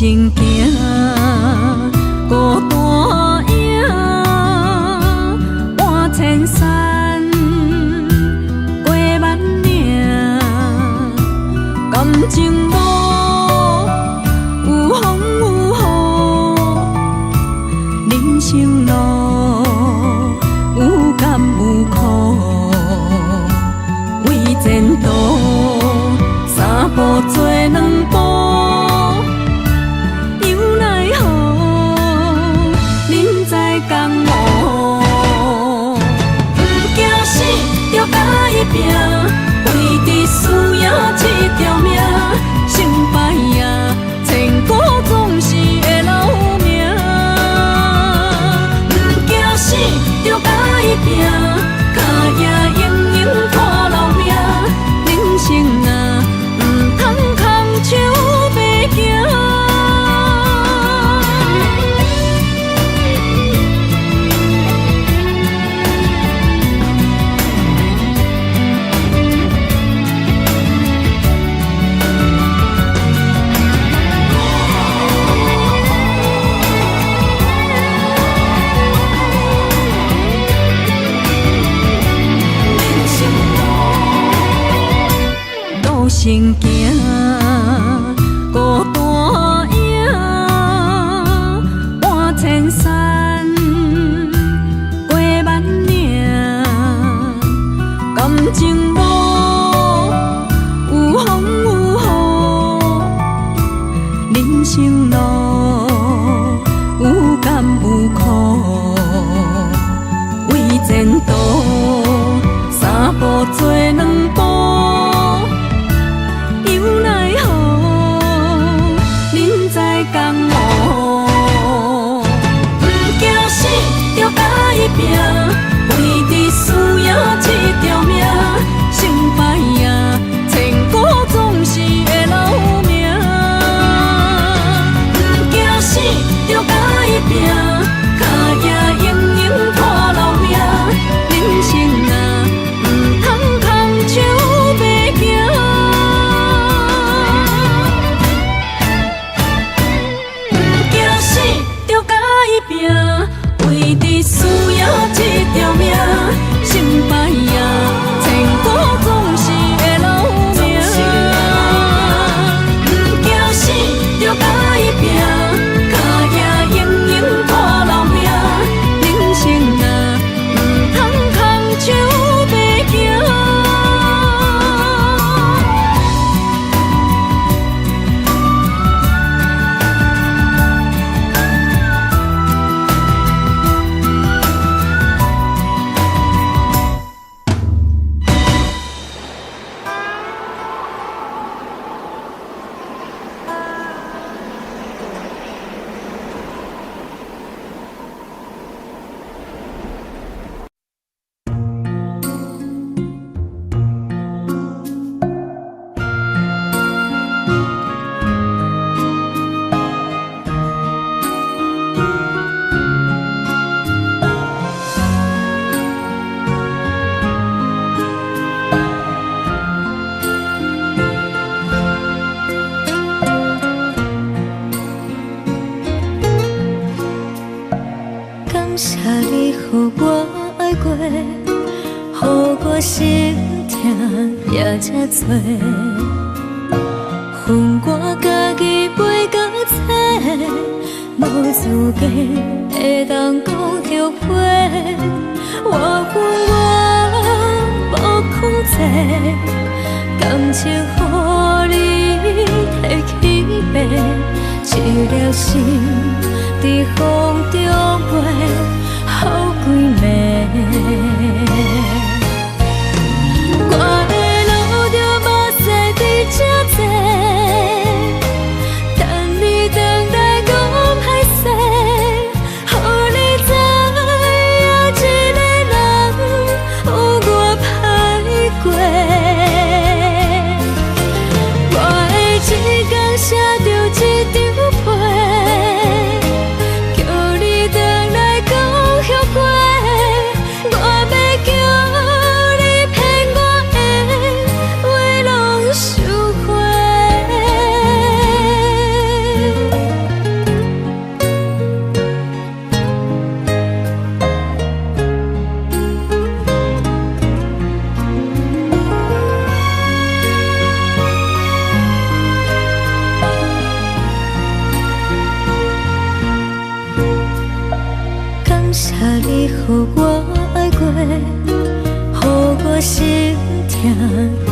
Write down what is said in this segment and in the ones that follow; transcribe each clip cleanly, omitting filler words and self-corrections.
身行，孤單影，搬千山，過萬嶺，感情路有風有雨，人生路有甘有苦，為前途三步做兩步。猶奈何，人在江湖，毋驚死，著共伊拚，為著輸贏這條命，成敗啊，千古總是會留名。毋驚死，著共伊拚，跤跡永永看留名。人生啊，毋通空手白行。人生路，路先行，孤單影，搬千山，過萬嶺，感情路有風有雨，人生路有甘有苦，為前途三步做兩步，猶奈何，人在江湖，毋驚死，著共伊拚，為著輸贏這條命，成敗啊，千古總是會留名。毋驚死，著共伊拚，跤跡永永看留名。人生啊，毋通空手白行。毋驚死，著共伊拚，為著輸贏這條命，成敗啊，千古總是會留名。毋驚死，著共伊拚，跤跡永永看留名。人生啊，毋通空手白行。感謝你予我愛過，予我心疼也這多。恨我家己袂到找，無資格會當講後悔。我恨我無控制，感情予你提去爬，一粒心佇風中飛，予規暝。我會流著目屎佇這坐，等你轉來講歹勢，予你知影一個人有偌歹過。我會一工寫著一張批，叫你轉來講。疼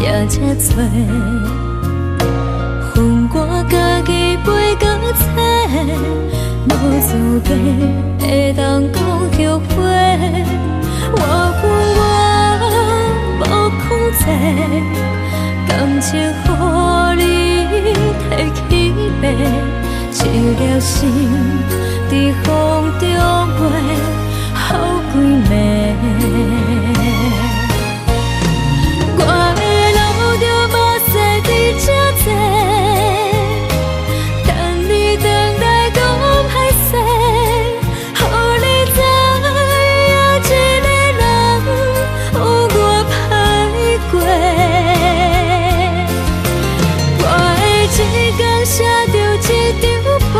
也遮多。予我家己飞到册，无资格会当讲后悔。我有我无控制，感情予你提去爬，一粒心伫风中飞，好几暝。我会流著目屎伫这坐，等你转来讲歹势，予你知影一个人有偌歹过。我会一工写著一张批，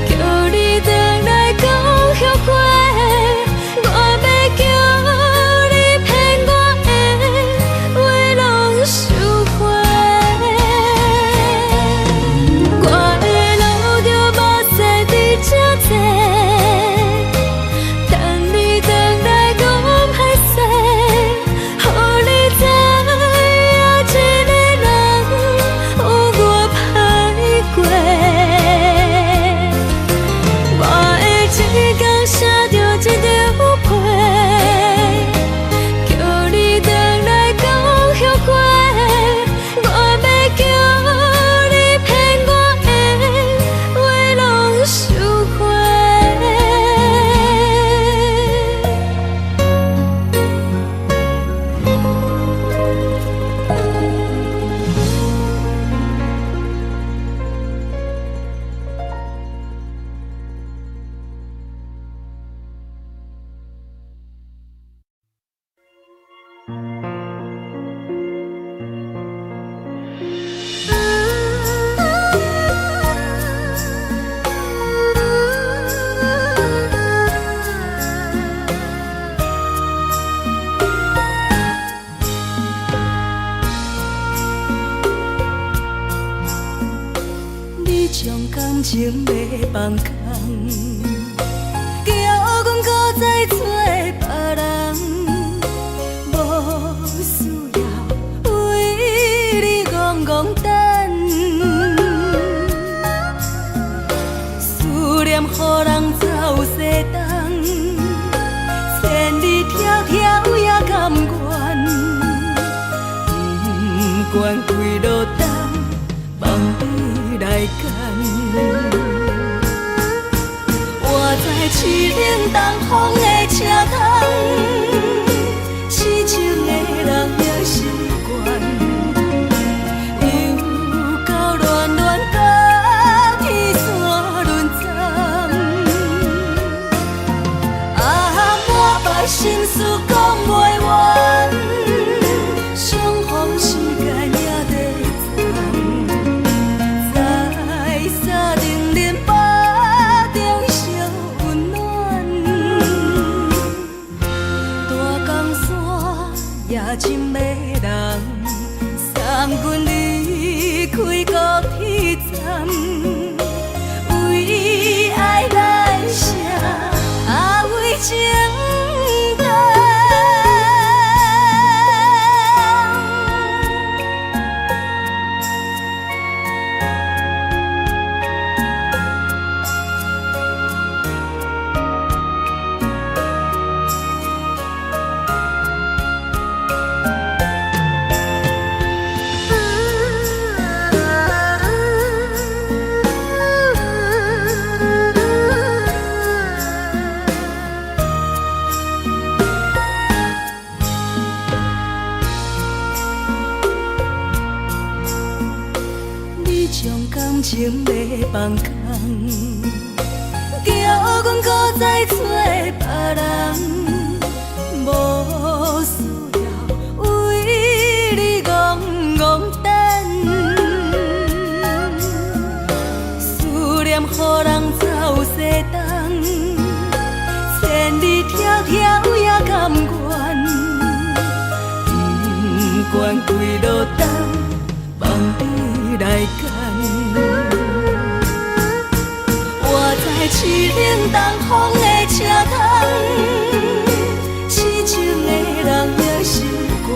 叫你转来讲后悔。我欲叫你骗我的话拢收回。我会流著目屎伫这坐，等你转来讲歹势，予你知影一个人有偌歹过。我会一工写著一张批，叫你转来讲后悔。我欲叫你骗我的话拢收回。你将感情欲放空，叫阮搁再找别人，无需要为你戆戆等，思念予人走西东，千里迢迢也甘愿，不管几落冬，放你来拣。我知凄冷东风的车窗，痴情的人也习惯，又到恋恋甲天山沦葬。啊，满腹心事讲袂完，相逢时间也短暂，在三重林腹中相温暖。大江山也真迷人，送阮离开高铁站，为爱来写，啊为情等。你将感情欲放空，叫阮搁再找别人，无需要为你戆戆等，思念予人走西东，千里迢迢也甘愿，不管几落冬，放你来拣。我知凄冷东风的车窗，痴情的人也习惯，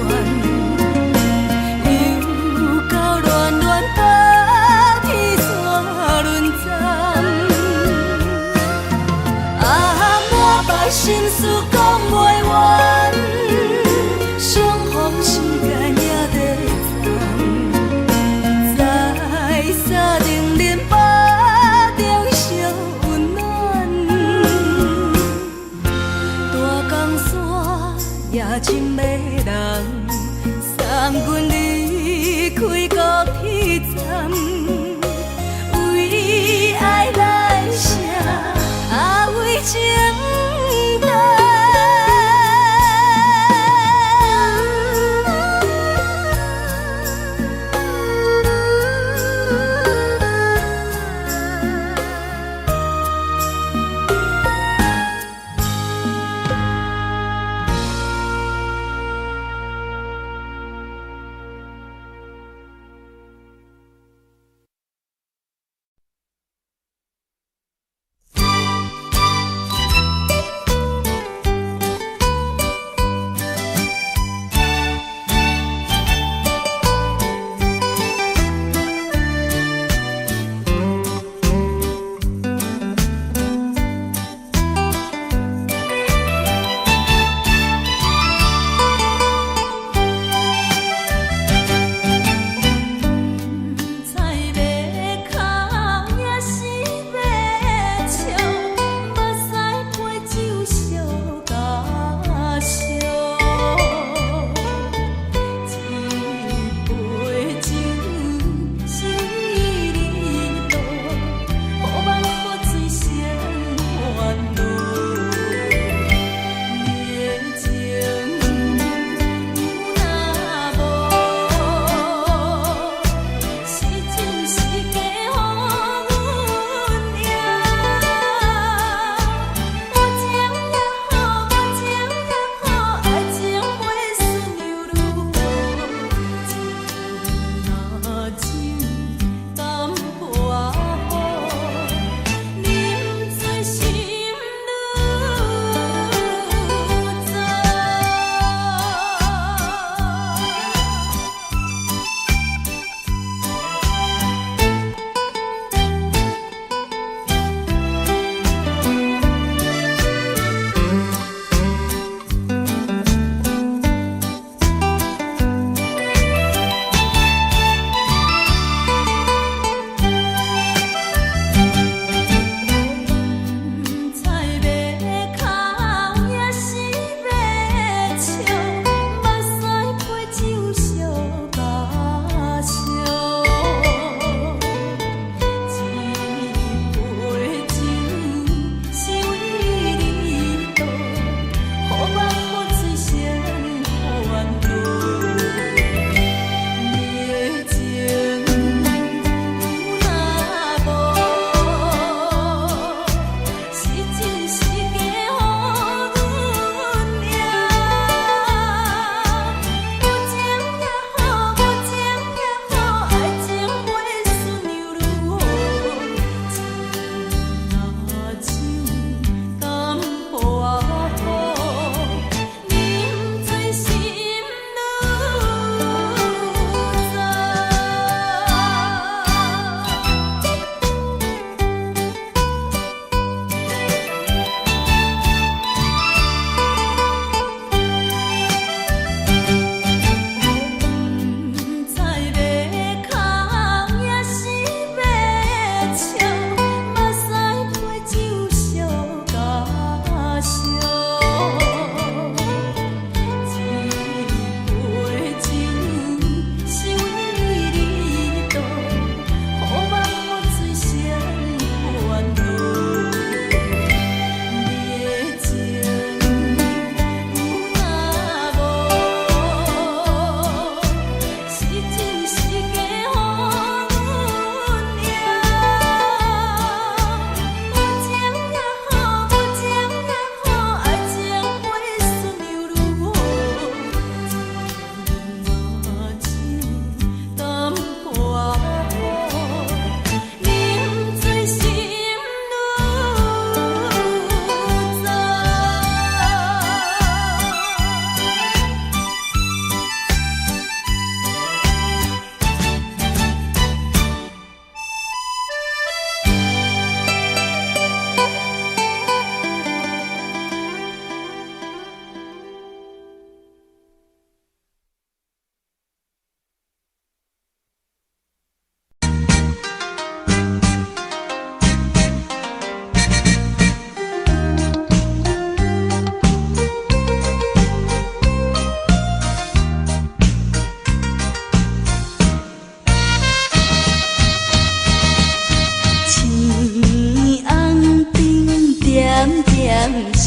時，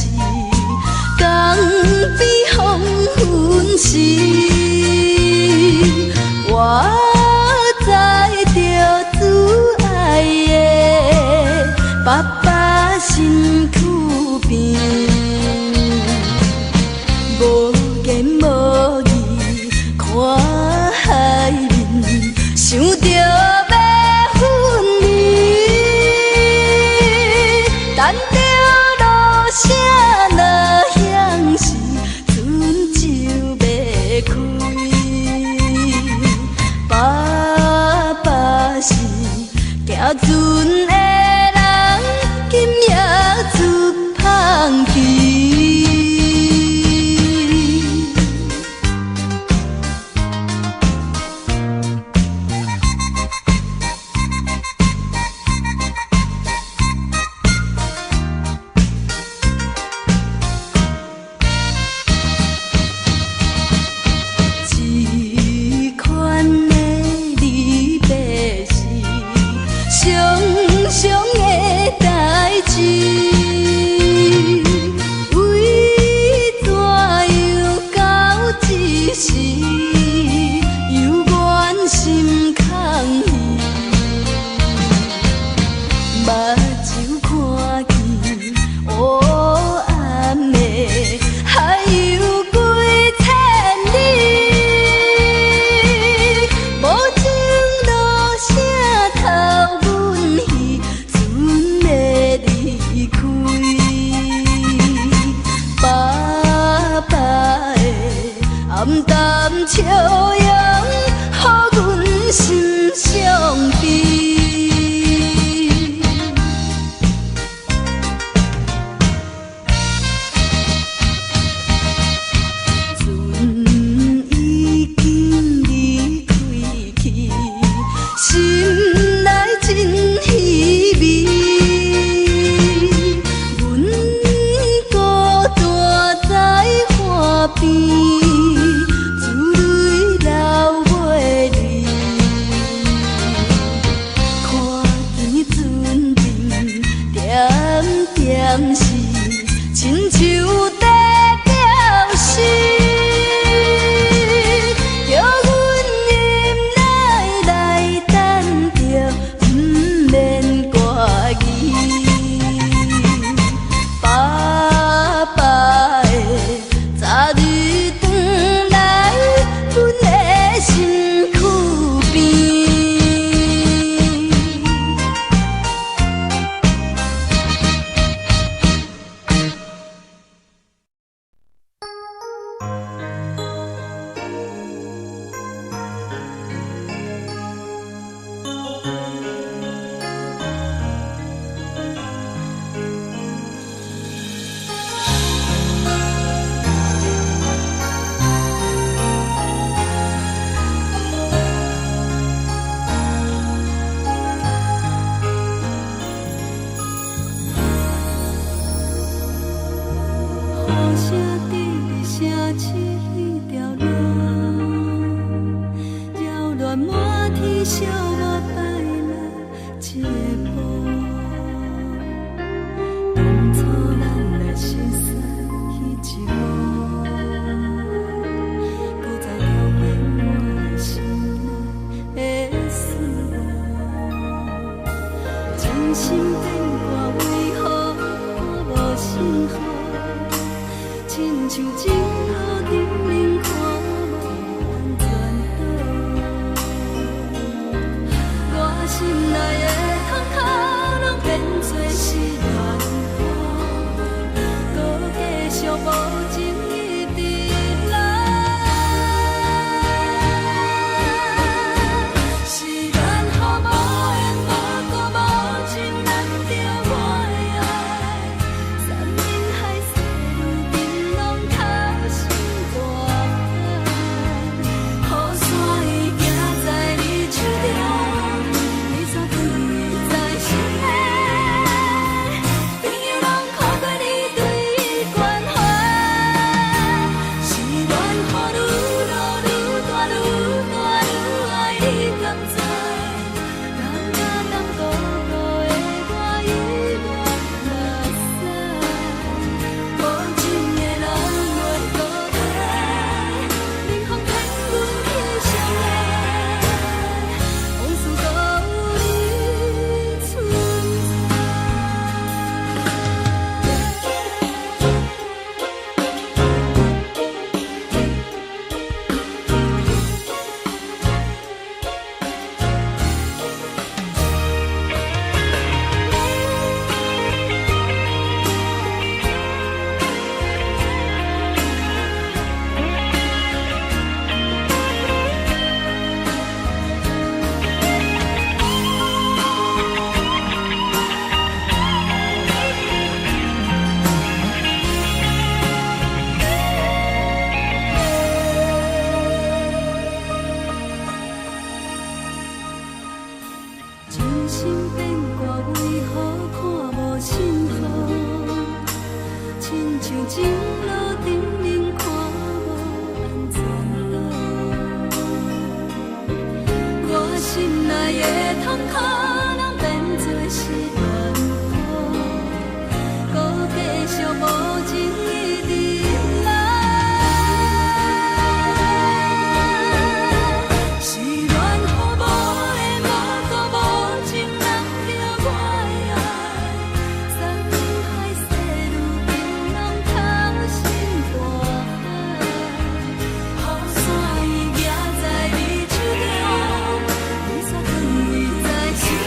江邊黃昏時，我知著主愛的爸爸身軀邊，無言無語看海面，想著欲分離，等著露聲若響時，船就欲開。爸爸是行船的人，今夜出芳期。這款的離別是常常的代誌，為怎樣到這時猶原心空虛？目睭看見烏暗的海洋幾千里，無情落聲頭阮彼船欲離開。爸爸的暗淡笑容，予阮心傷悲。船已經離開去，心內真稀微。阮孤單在岸邊，珠淚流袂離。看見船面點點是，親像在表示，叫阮忍耐來等著，毋免掛意。爸爸的早日轉來，阮的身軀邊。雨聲佇城市彼條路，擾亂滿天小我擺來這步。當初咱來熟悉彼一幕，閣再重演我的心內的思慕。真心變卦為何看無信號？親像情路頂面看無安全島。我心內的痛苦攏變做是戀雨，閣繼續無情一直來。是緣予無緣無故無情難著我的愛，山盟海誓如今攏哭成大海。雨傘伊行在你手中，你煞記在心內。朋友攏苦過你對伊關懷，是緣予愈落愈大愈大愈愛，你敢知？人甲人孤孤的我猶原目屎。真心變卦，為何看無信號？親像情路頂面看無安怎倒？我心內的痛可能變做是怨雨，閣繼續無情一直來。是戀予無緣無故無情人叫我的愛，山海世路變攏投身大海。雨傘伊舉在你手中，你煞囥在心內。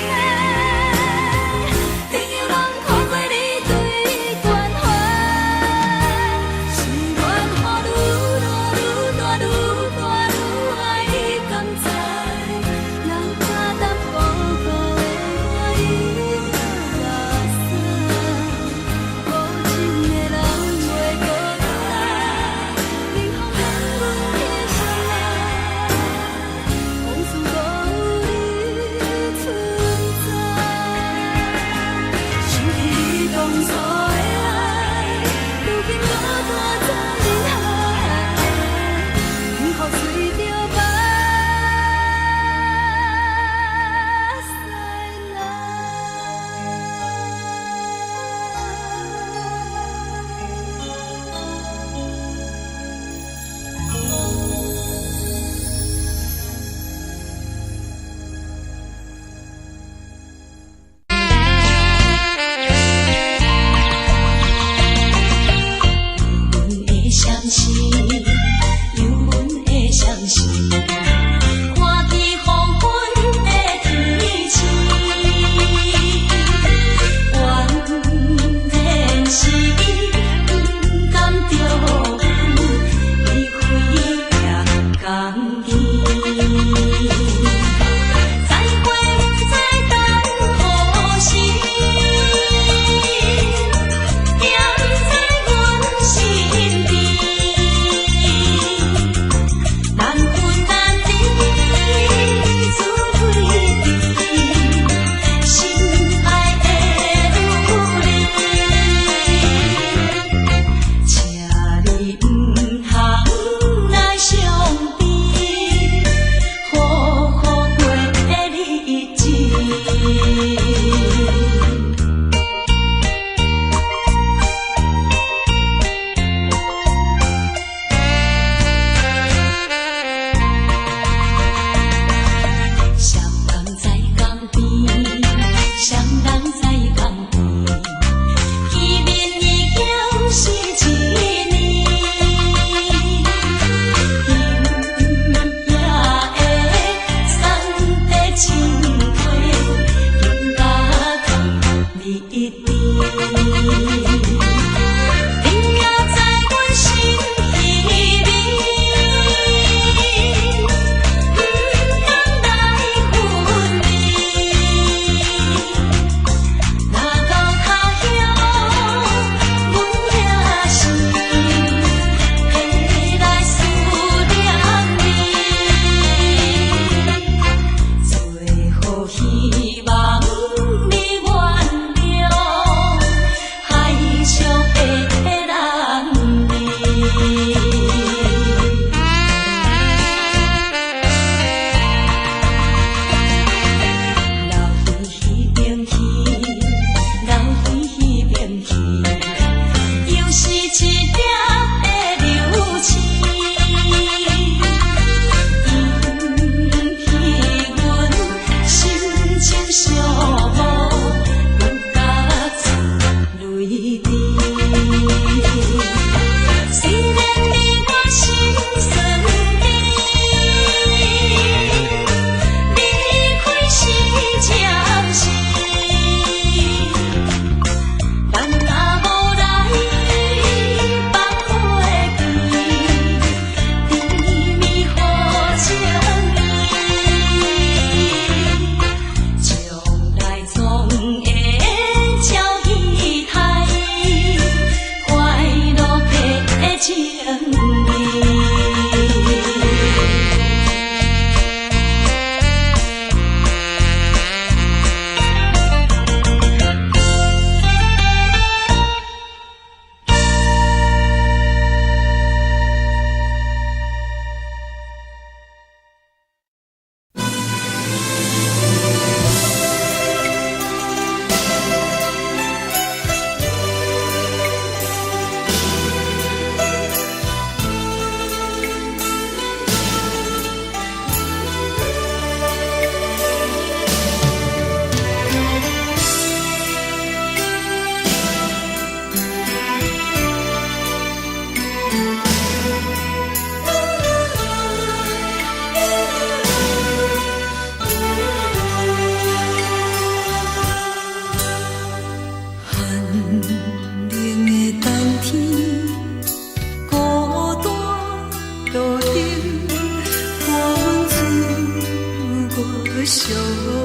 寂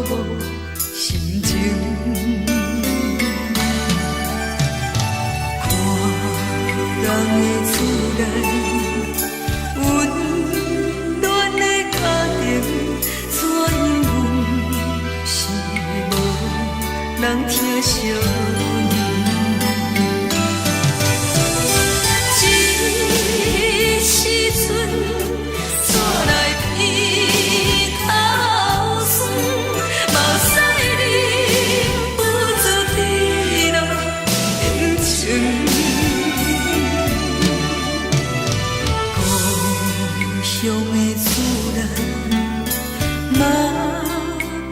寞心情。看人的厝內，溫暖的家庭，怎樣阮是無人疼惜阮。這時陣煞來鼻頭酸，目屎忍不住滴落眼睛。故鄉的厝內，媽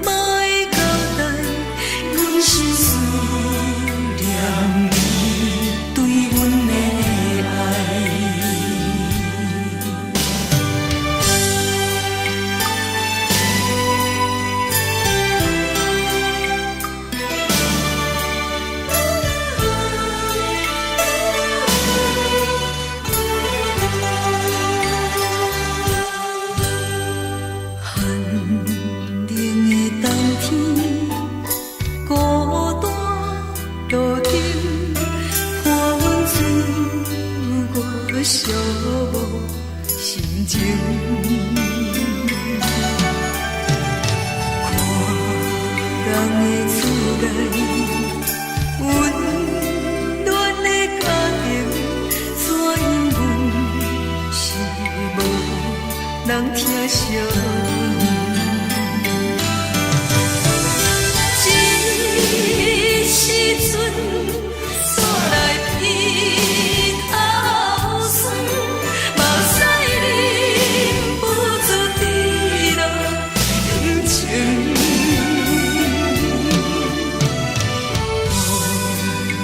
媽的交代，阮是思念你對阮的愛。寒冷的冬天，孤單路燈，伴阮自我寂寞心情。看人的厝內，溫暖的家庭，怎樣阮是無人疼惜阮。這時陣煞來鼻頭酸，目屎忍不住滴落眼睛。故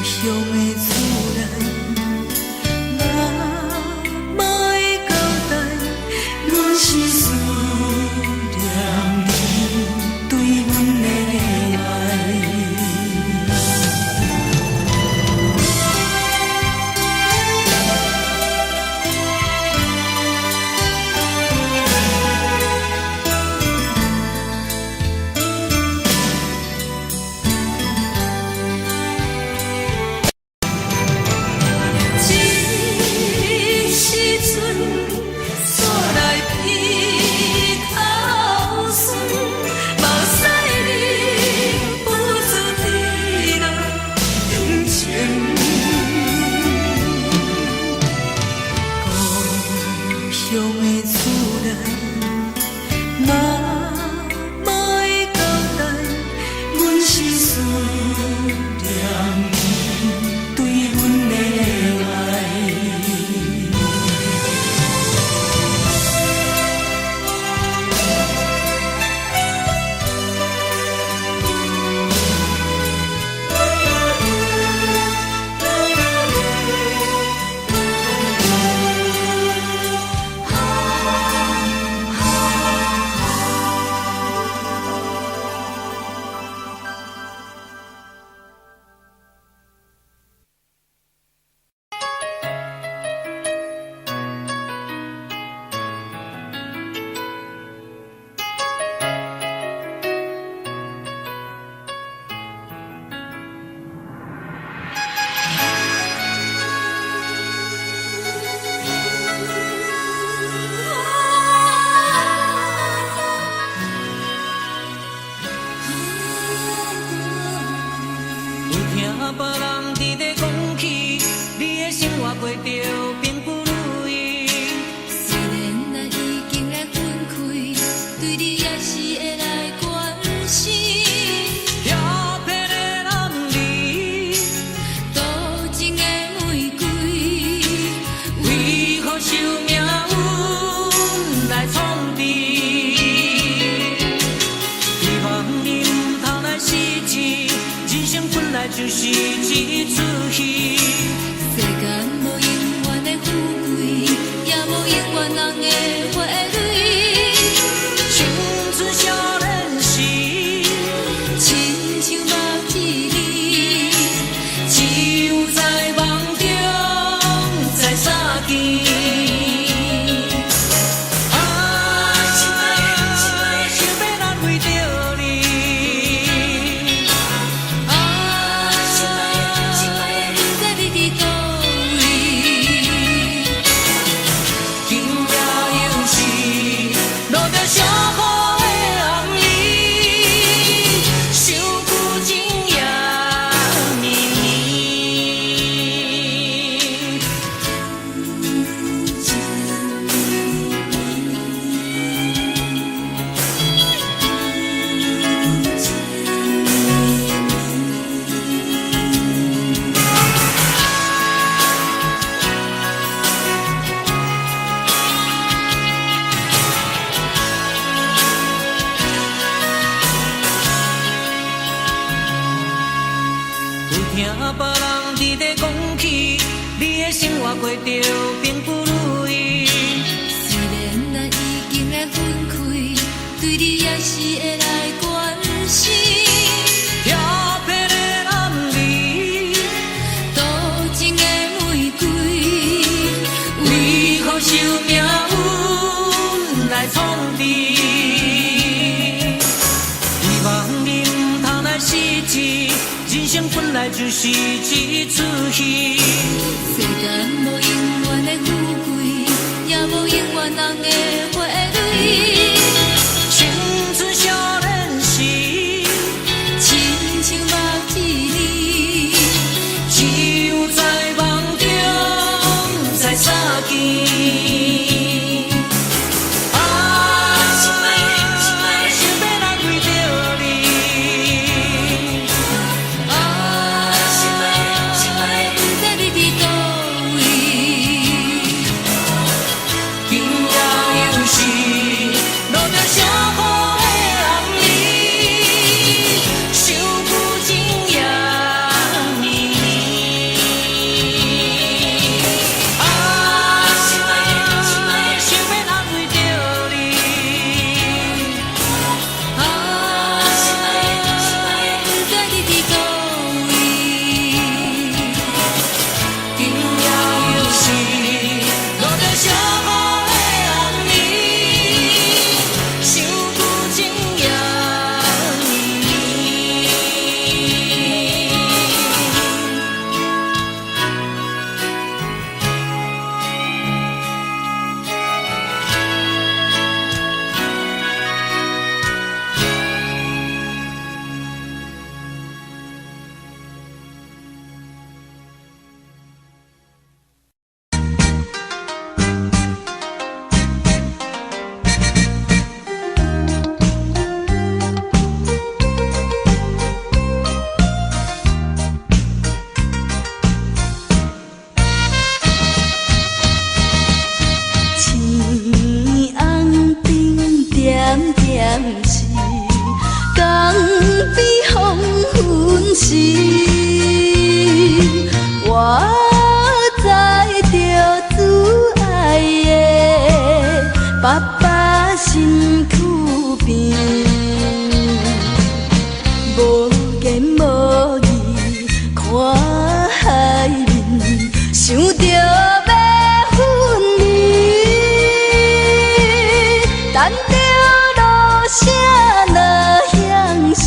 鄉的厝內，媽媽的交代，阮是思念你對阮的愛。這時陣煞來鼻頭酸，目屎忍不住滴落眼睛。故鄉的厝內，媽媽的交代，阮是思念你對阮的愛。有聽別人佇咧講起，你的生活過著並不如意。雖然咱已經來分開，對你也是會來關心。調皮的男兒，多情的玫瑰，為何受命運來創治？希望你毋通來失志，人生本來就是一齣戲。世間無永遠的富貴，也無永遠人的花蕊。青春少年時，親像目一魚，只有在夢中才相見。啊，想欲咱為著愛，聽別人佇咧講起，你的生活過著並不如意。雖然咱已經來分開，對你也是會來關心。調皮的男兒，多情的玫瑰，為何受命運來創治？希望你毋通來失志，人生本來就是一齣戲。世間無永遠的富貴，也無永遠紅的花蕊。青春少年時，親像目一暝，只有在夢中才相見。啊，想欲來為著你，啊，毋知你佇佗位。今夜又是落著小雨的暗暝，想舊情也綿綿。啊，想欲來為著你，啊，毋知你佇佗位。今夜又是落著小雨的暗暝，想舊情也綿綿。青红灯点点是，江边黄昏时，我载著主爱的爸爸身躯边，無言無語看海面，想著欲分離，等著落聲若響時，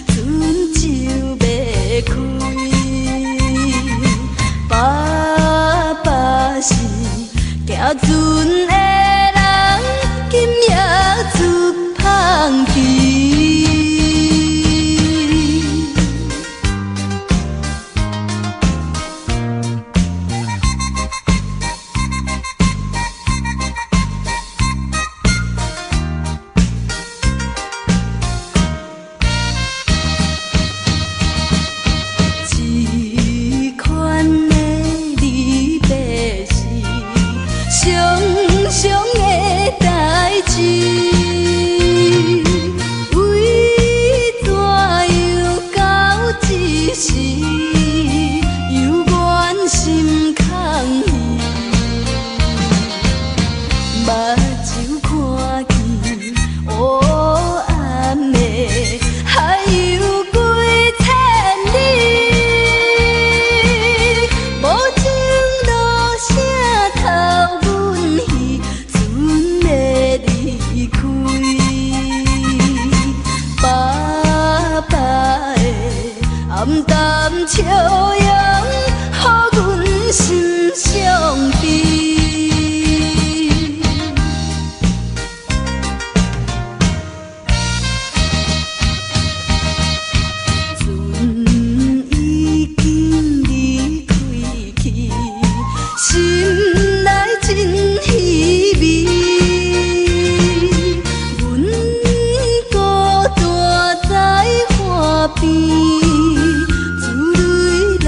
船就欲開。爸爸是行船的人，今夜出芳期。這款的離別是常常的代誌，為怎樣到這時猶原心空虛？目睭看見烏暗的海洋幾千里，無情落聲偷阮彼船的離開。爸爸的暗淡笑容，予阮心傷悲。船已經離開去，心內真稀微。阮孤單在岸邊，珠淚流。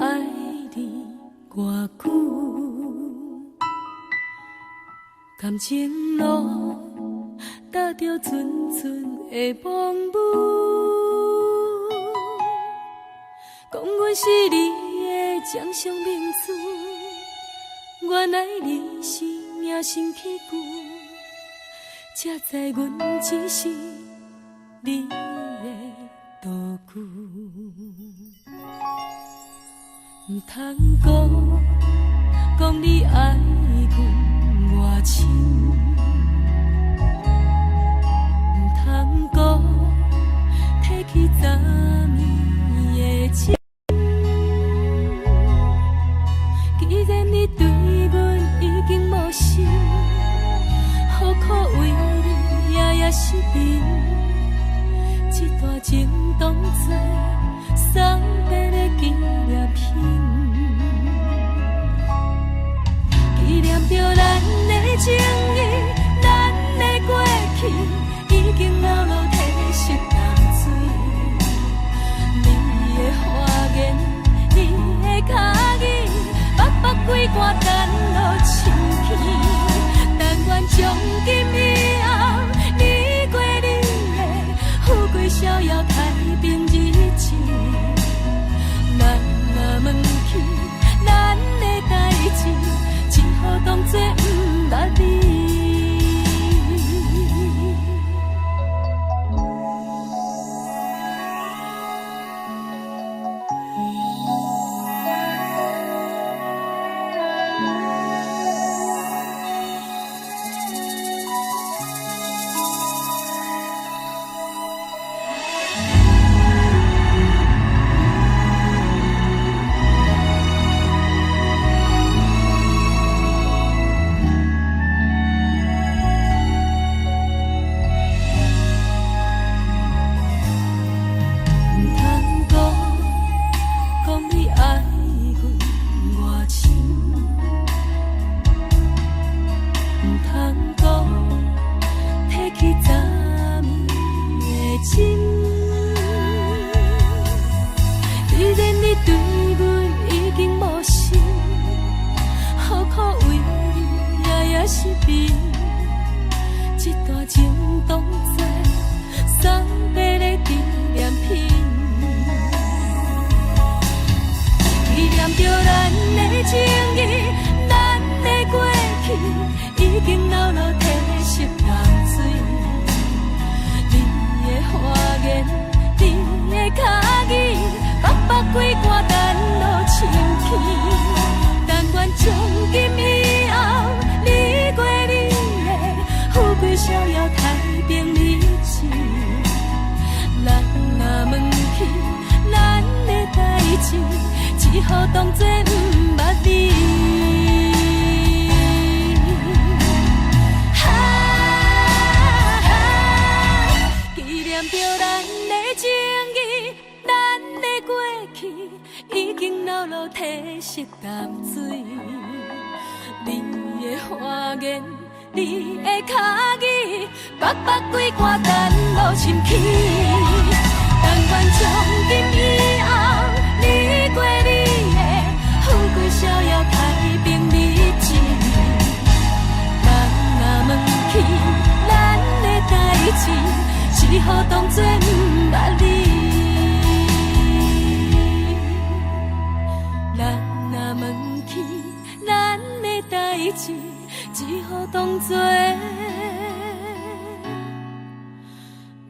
愛你偌久，感情路踏著陣陣的風雨，講阮是你的掌上明珠，原來你是隱形器具，才知阮只是你的道具。毋通講，講你愛阮偌深，毋通講，提起昨暝的情。既然你對阮已經無心，何苦為你夜夜失眠？這段情當作送別的紀念品，紀念著咱的情誼，咱的過去，已經老落褪色淡水。你的花言，你的跤語，目目規寒等落深去。但願從今以後，你過你的，富貴逍遙太平日子。咱若問起咱的代誌，只好當作毋捌你。毋通講，講你愛阮偌深，毋通講，提起昨暝的情。既然你對阮已經無心，何苦為你夜夜失眠？這段情當作送別的紀念品，紀念著咱的情誼，咱的過去，已經老落褪色淡水。你的花言，你的跤語，目目規寒等落深去。但願從今以後，你過你的，富貴逍遙太平日子。咱若問起咱的代誌，只好當作毋捌你。啊，紀念著咱的情誼，咱的過去，已經老落褪色淡水。你的花言，你的跤語，目目規寒等落深去。但願從今以後，你過你的，富貴逍遙太平日子。人若問起咱的代誌，只好當作毋捌你。人若問起咱的代誌，只好當作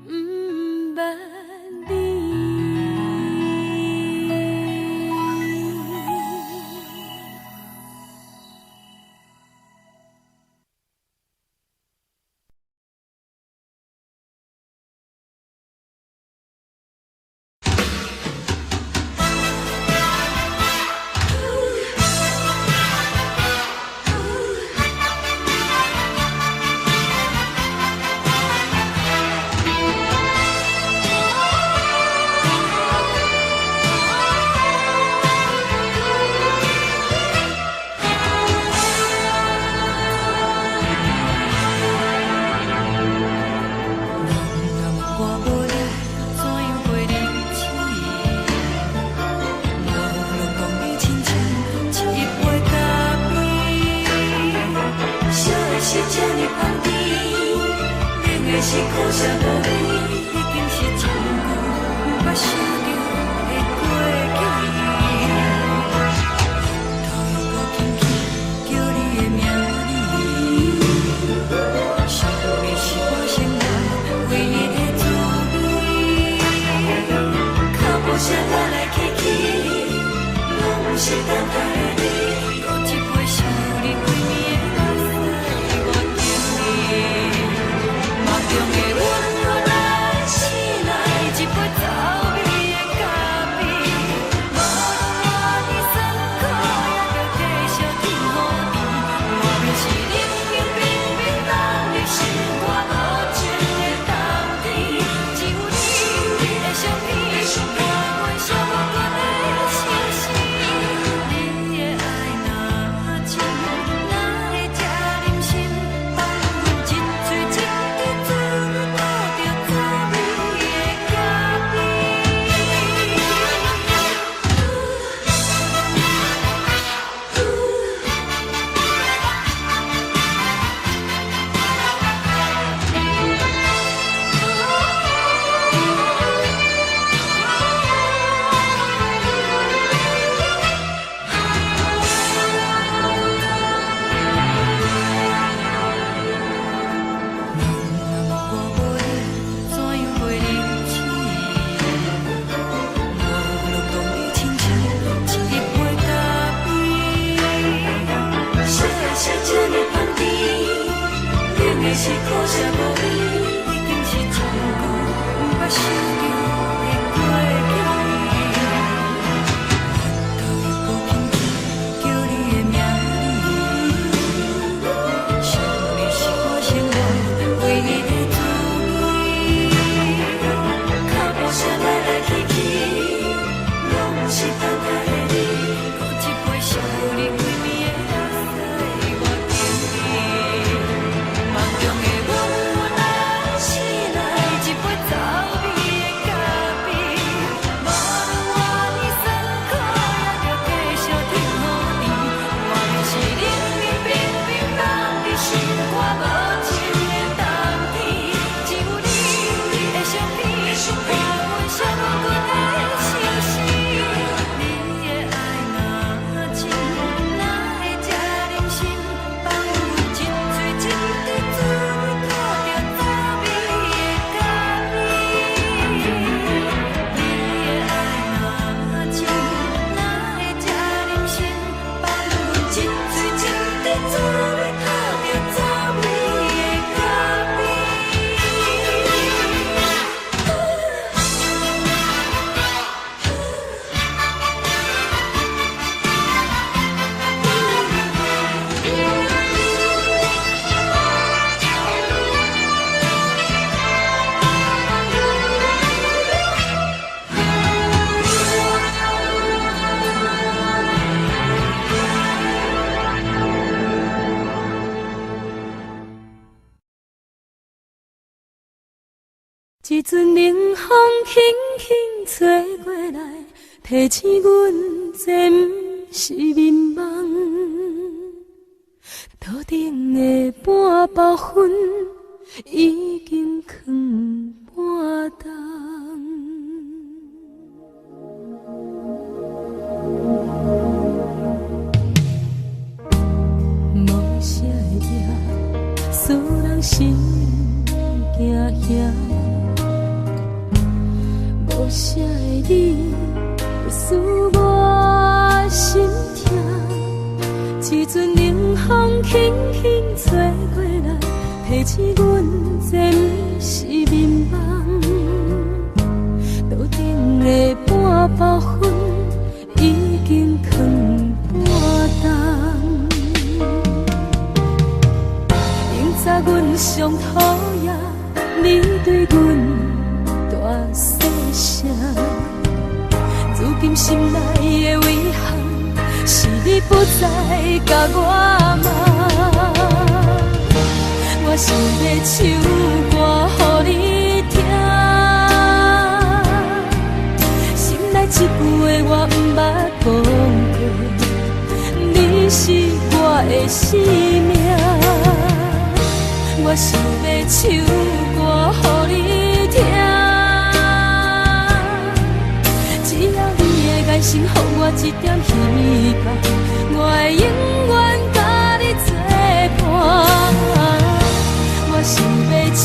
毋捌你。是苦涩無味，已經是真久毋捌想著的過去。頭又閣輕輕叫你的名字，想你是我生活唯一的滋味。腳步聲來來去去，攏毋是等待的你。閣一杯想你規暝的目屎，我等你。夢中的阮來醒來，一杯走味的咖啡，無論偌尼酸苦，也著繼續天雨甜。外面是冷冷冰冰冬日，心肝無情的冬天，只有你的相片，伴阮寂寞的相思。你的愛若真，哪會這忍心放阮一喙一滴水吐著滋味的咖啡？人若我無你，怎樣過日子？無論當你親像一杯咖啡，啥會啥這呢香甜？冷的是苦澀無味，已經是真久毋捌想著的過去。頭又閣輕輕叫你的名字，想你是我生活唯一的滋味。腳步聲來來去去，攏毋是等待的你。閣一杯想你規暝的目屎，我等你。夢中的阮來醒來，一杯走味的咖啡，無論偌尼酸苦，也著繼續天雨甜。外面是冷冷冰冰冬日，心肝無情的冬天，只有你的相片，伴阮寂寞的相思。你的愛若真，哪會這忍心放阮一喙一滴水吐著滋味的咖啡？你的愛若真，哪會這忍心放阮一喙一滴水吐著滋味的咖啡？一陣冷風輕輕吹過來，提醒阮這毋是眠夢。桌頂的半包薰已經囥半冬。無聲的夜，使人心驚嚇。無聲的你，使我心痛。一陣冷風輕輕吹過來，提醒阮這毋是眠夢。桌頂的半包薰已經囥半冬。明早阮上討厭你對阮大細聲，如今心內的遺憾是你不再共我夢。我想欲唱歌予你聽，心內這句話我毋捌講過，你是我的生命。無我想欲唱歌予你聽，只要你的眼神予我一點希望，我會永遠佮你做伴。我想欲唱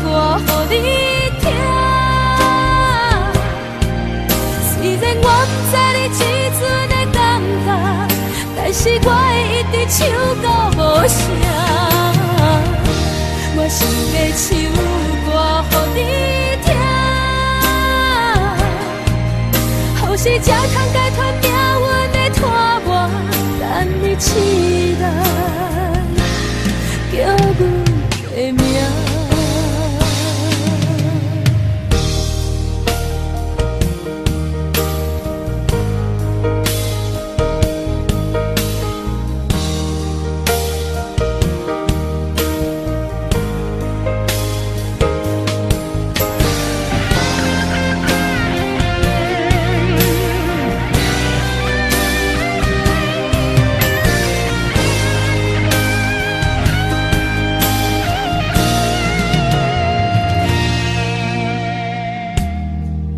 歌予你聽，雖然我毋知你這陣的感覺，但是我會一直唱到無聲。我想欲唱歌予你聽，予是才通解脫命運的拖磨，等你醒來，叫阮的名。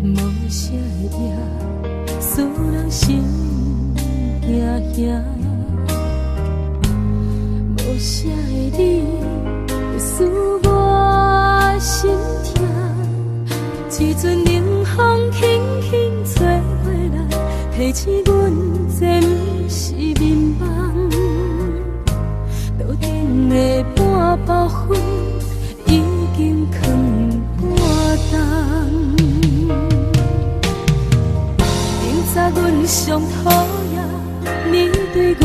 無聲的夜，使人心驚驚。無聲的你，使我心痛。一陣冷風輕輕吹過來，提醒阮這毋是眠夢。桌頂的半包粉已經囥半冬。明早阮上討厭你對阮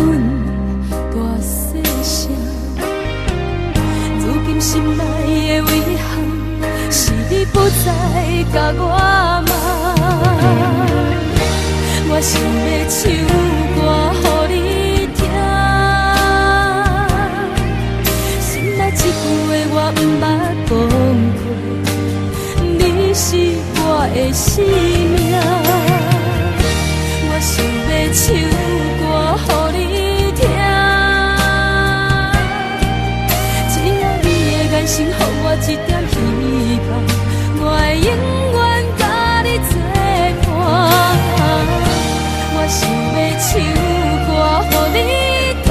大細聲，如今心內的遺憾是你不再共我夢。我想欲唱歌予你聽，心內這句話我毋捌講過，你是我的生命。我想欲唱歌予你聽，只要你的眼神予我一點希望，我會永遠佮你做伴。我想欲唱歌予你聽，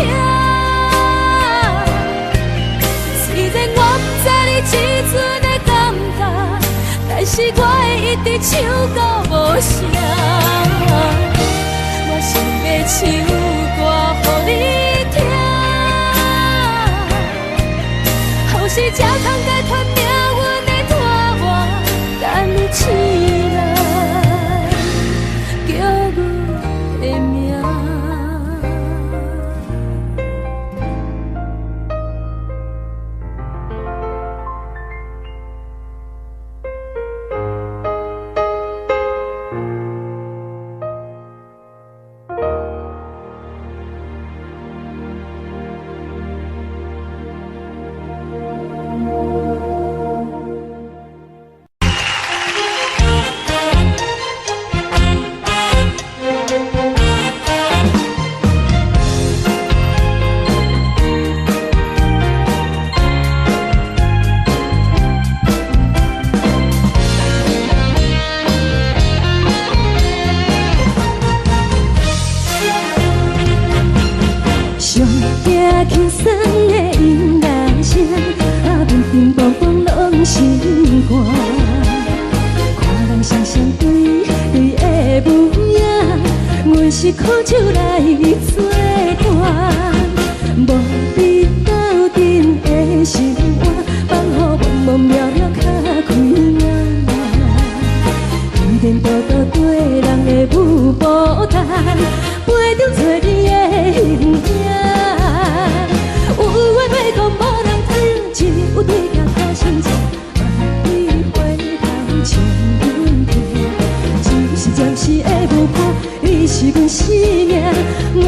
雖然我毋知你這陣的感覺，但是我會一直唱到無聲。我想欲唱歌予你聽，予是才通解脫命運的拖磨，等你醒來，叫阮的名。上驚輕鬆的音樂聲，啊，乒乒乓乓攏心肝。看人雙雙對對的模樣，阮是苦酒來做伴，無你鬥陣的心肝，放予茫茫渺渺較開眼。天道道對人的舞步单，陪著找你的形影。有缘袂讲無人知，只有對鏡看心情。萬里回頭唱阮歌，只是暫時的舞伴，你是阮生命。我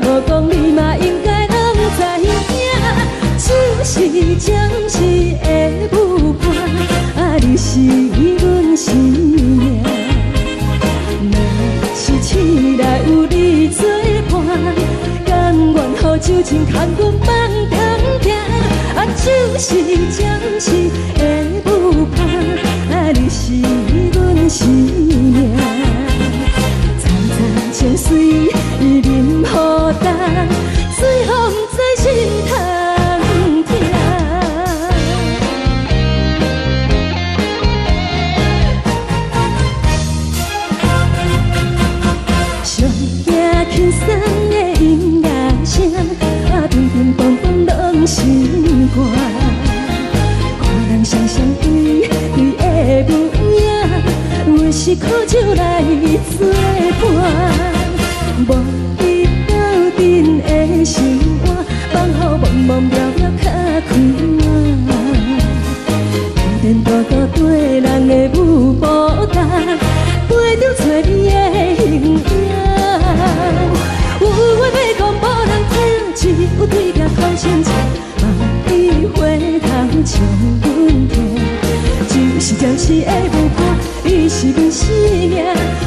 無講你嘛應該攏知影，只是暫時的舞伴，啊，你是阮生命。若是醒來有你作伴，甘願予酒精牽阮放長命，啊，就是擔，水予毋知心通疼。上驚輕鬆的音樂聲，啊，乒乒乓乓攏心肝。看人雙雙對對的舞影，阮是苦酒來作伴。無伊鬥陣的生活，放予茫茫渺渺較快活。天天多多對人的舞步重，陪著找你的形影。有話欲講無人聽，只有對徛口清醒，望伊回頭笑阮聽。就是暫時的舞伴，你是阮生命，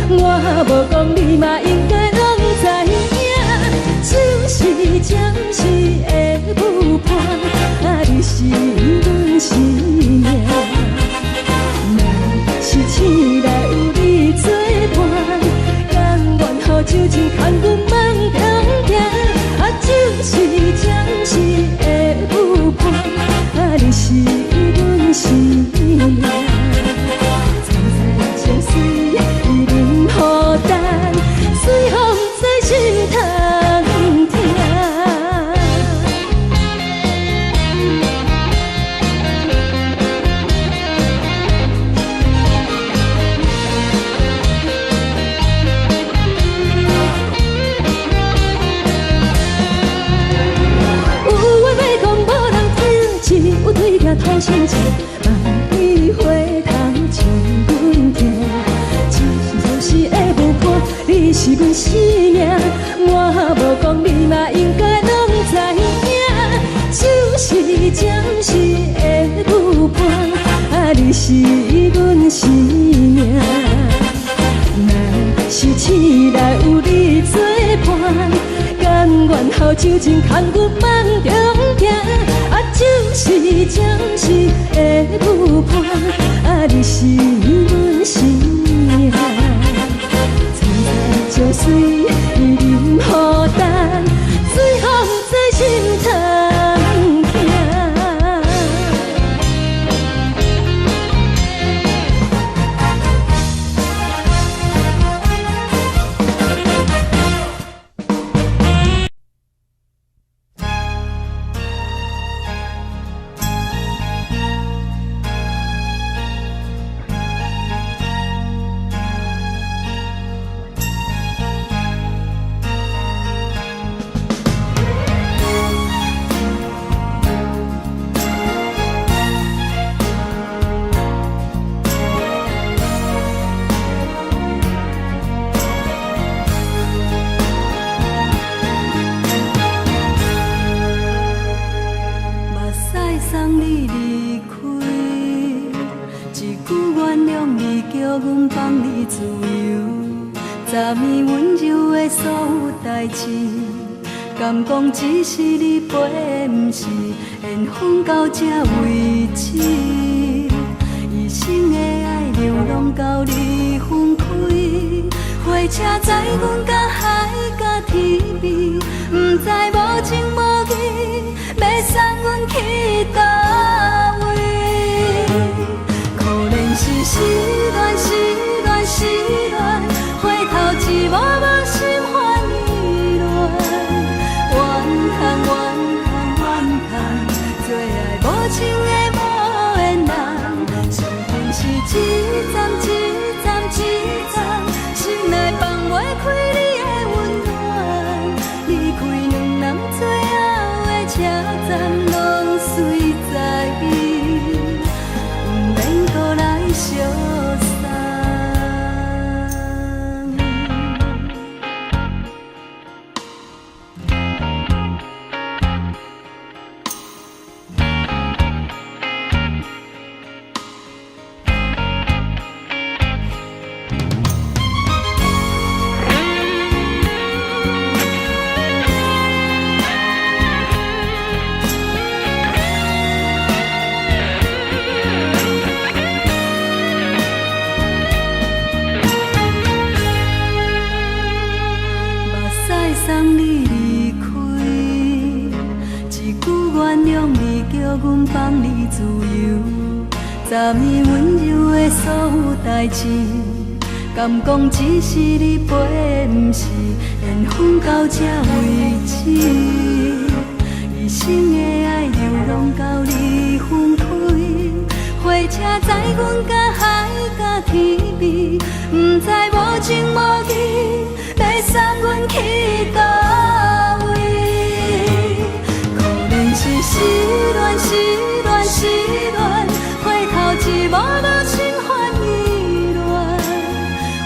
我無講你嘛應該攏知影。就是暫時的舞伴，啊，你是阮生命。若是醒來有你作伴，甘願予酒精牽阮夢中行。啊，就是暫時的舞伴，啊，你是阮生命。苍苍情水忍予等，水予毋知心通疼。有話欲講無人聽，只有對徛土生情，望伊回頭笑阮聽。只是暫時的舞伴，你是阮生命，我無講你嘛應該攏知影。就是暫時的舞伴，啊，你是阮生命。若是醒來有你作伴，甘願予酒精牽阮夢中行。啊，就是暫時的舞伴，啊，你是阮生命。苍苍情水忍予等，水予毋知心通疼。目屎送你離開，一句原諒你，叫阮放你自由。昨暝溫柔的所有代誌，敢講只是你陪，毋是緣分到這為止。一生的愛流浪到你分開，火車載阮到海角天邊，毋知無情無義，欲送阮去佗位？可憐是失戀，失戀，失戀，回頭一幕幕心煩意亂。怨嘆怨嘆怨嘆，做愛無情的無緣人，傷痛是一站一站一站，心內放袂開你的溫暖。離開兩人最後的車站，攏隨在你，毋免閣來相送。放你自由。昨暝溫柔的所有代誌，敢講只是你陪，毋是緣分到這為止。一生的愛流浪到你分開，火車載阮到海角天邊，毋知無情無義欲送阮去佗位。可憐是失戀，失戀，失戀，回頭一望無心煩意亂。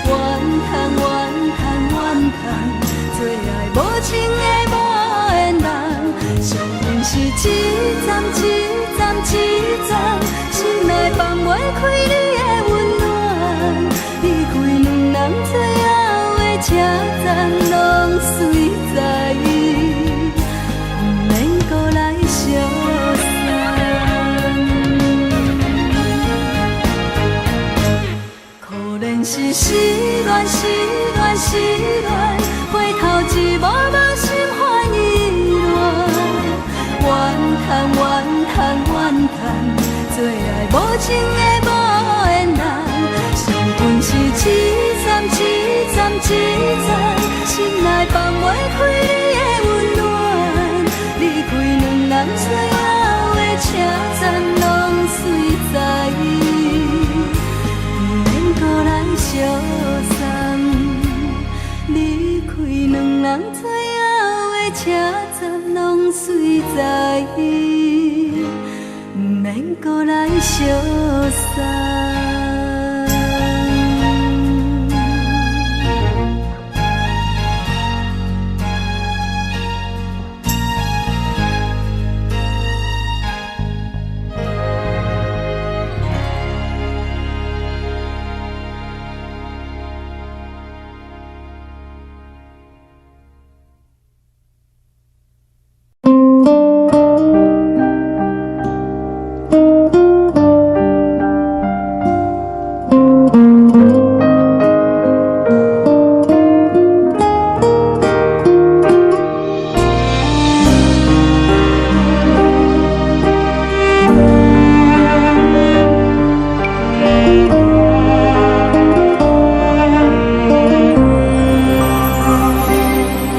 怨嘆怨嘆怨嘆，做愛無情的無緣人，上恨是一站一站一站，心內放袂開你的溫暖，離開兩人最後的車站，攏隨在伊，毋免閣來相送。可憐是失戀，失戀，失戀，回頭一望無心煩意亂。怨嘆怨嘆怨嘆，做愛無情的無緣人，上恨是一站一站一站，心內放袂開你的溫暖，離開兩人最後的車站，攏隨在伊，毋免閣來相送。離開兩人最後的車站，攏隨在伊，毋免閣來相送。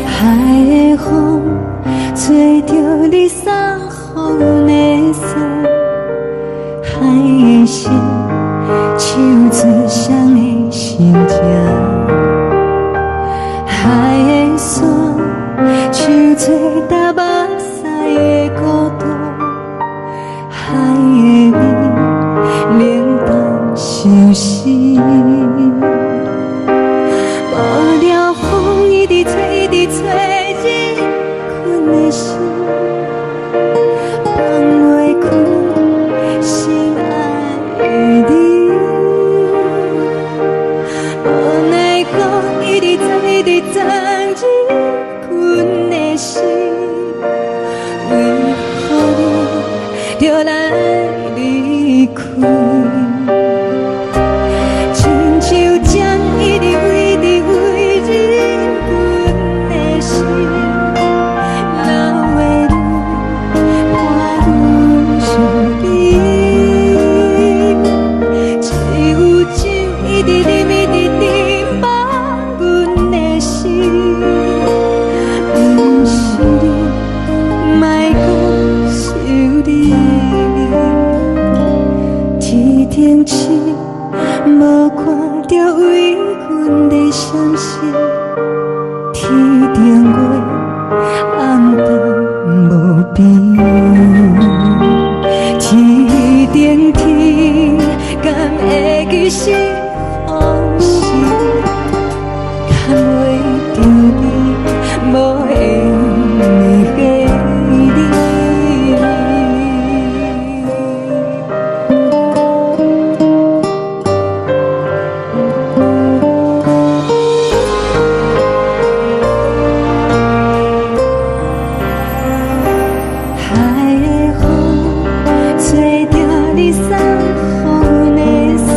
海的風吹著你送予阮的衫，海的心唱出誰的心情，海的山唱出踏目屎的孤獨，海的味冷淡相思。無聊風一直吹，一直吹，入困的心，放袂開心愛的你。無奈何一直藏，一直藏入困的心，為何你著來離開？親像針一直一直為入阮的心，流的淚伴阮相依。只有酒一直啉，一直啉，放阮的心，毋是你，莫閣想你。天頂星無看著為阮咧閃爍，天頂月暗淡無邊。天頂天敢會記是風時，牽袂著你無緣的你。海的風吹著你送予阮的衫，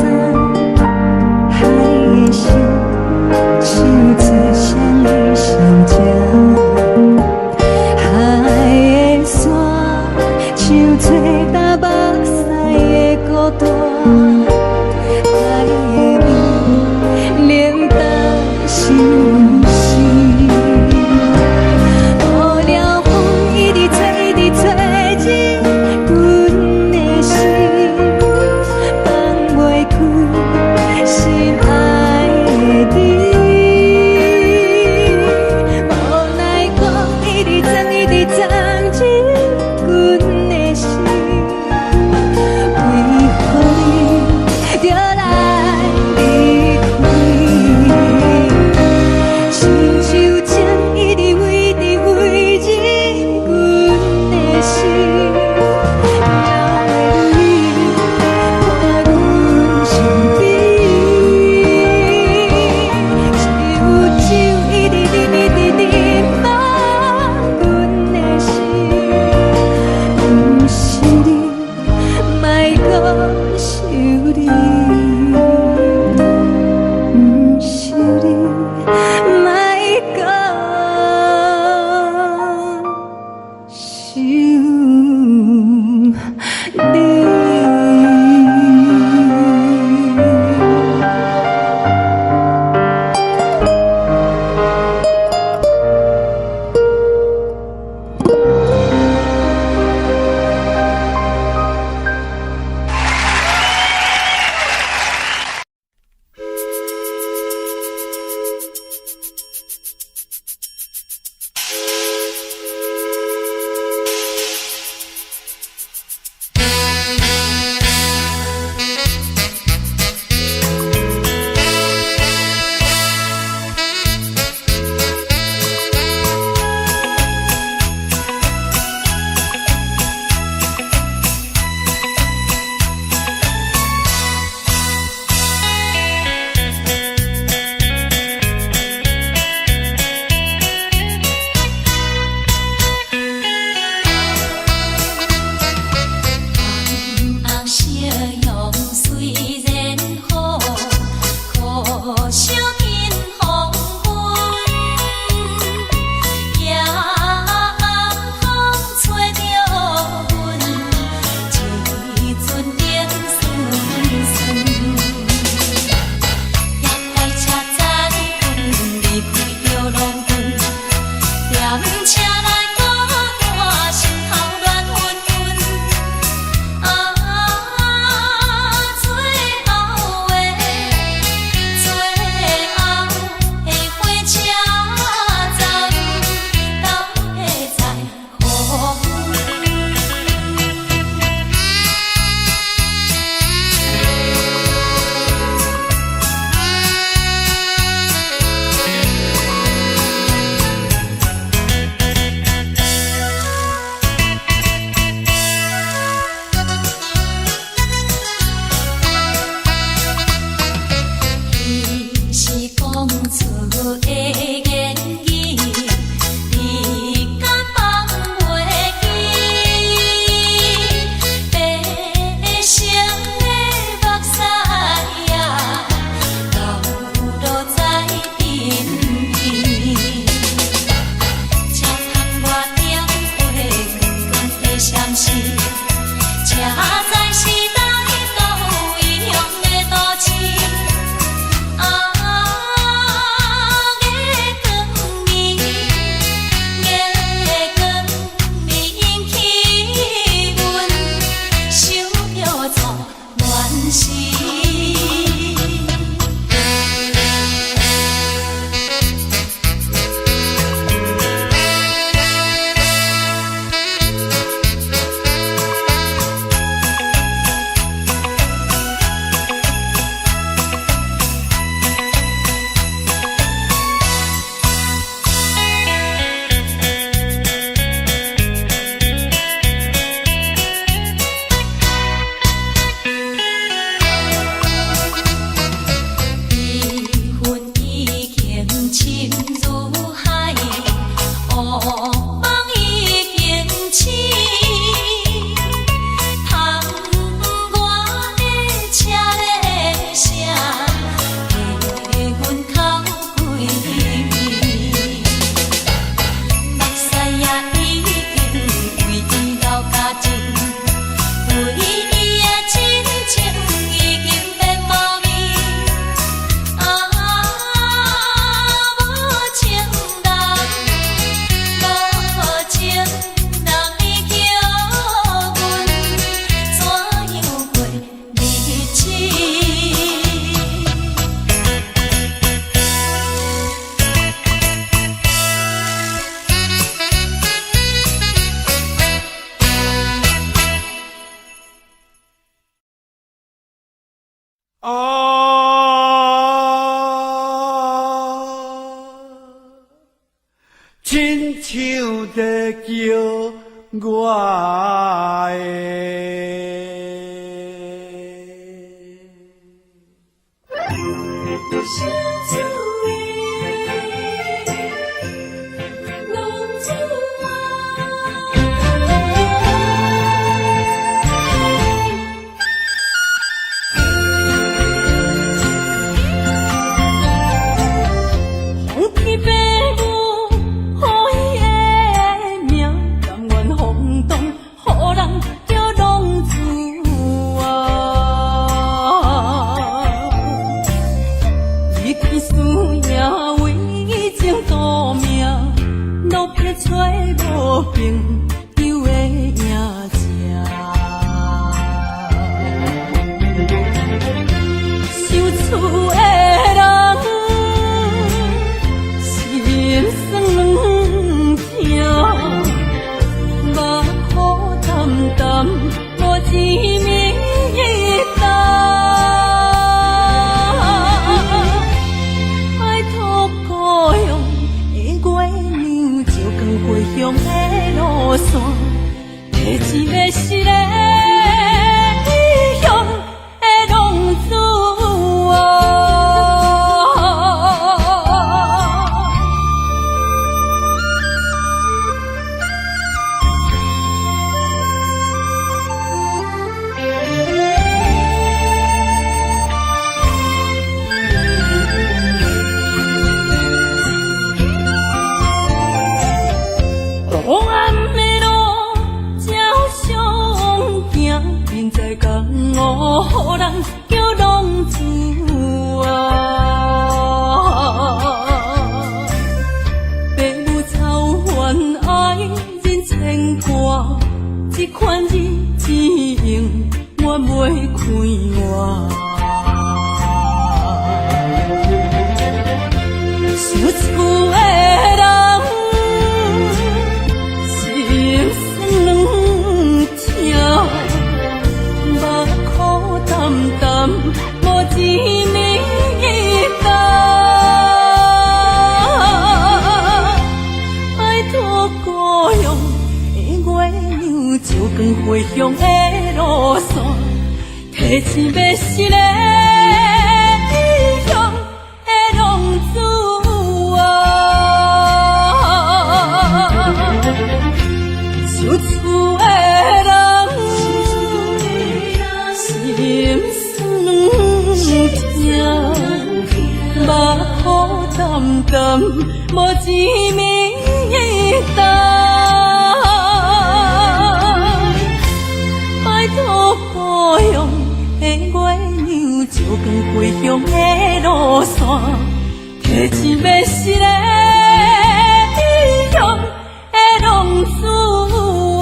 啊，親像在叫我的。想厝的浪子啊。风起爸母予伊的名，甘愿放荡，予人叫浪子啊。伊去输赢为情赌命，落魄找无朋友的影子。想厝的人，心酸痛，目苦澹澹，无一暝冬。拜托故乡的月娘，照光回乡的路线，提一个失的异乡的浪子啊。黑暗的路照相行，人在江湖，予人叫浪子啊。爸母操烦爱人牵挂，这款日子永远袂快活。想厝的人，心酸痛，目苦澹澹，无一暝冬。拜托故乡的月娘，照光回乡的路线，提一个失的异乡的浪子啊。想厝的人，心酸痛，目苦澹澹，无一暝冬。拜托故乡的月娘，照光回乡的路线，提一个失的异乡的浪子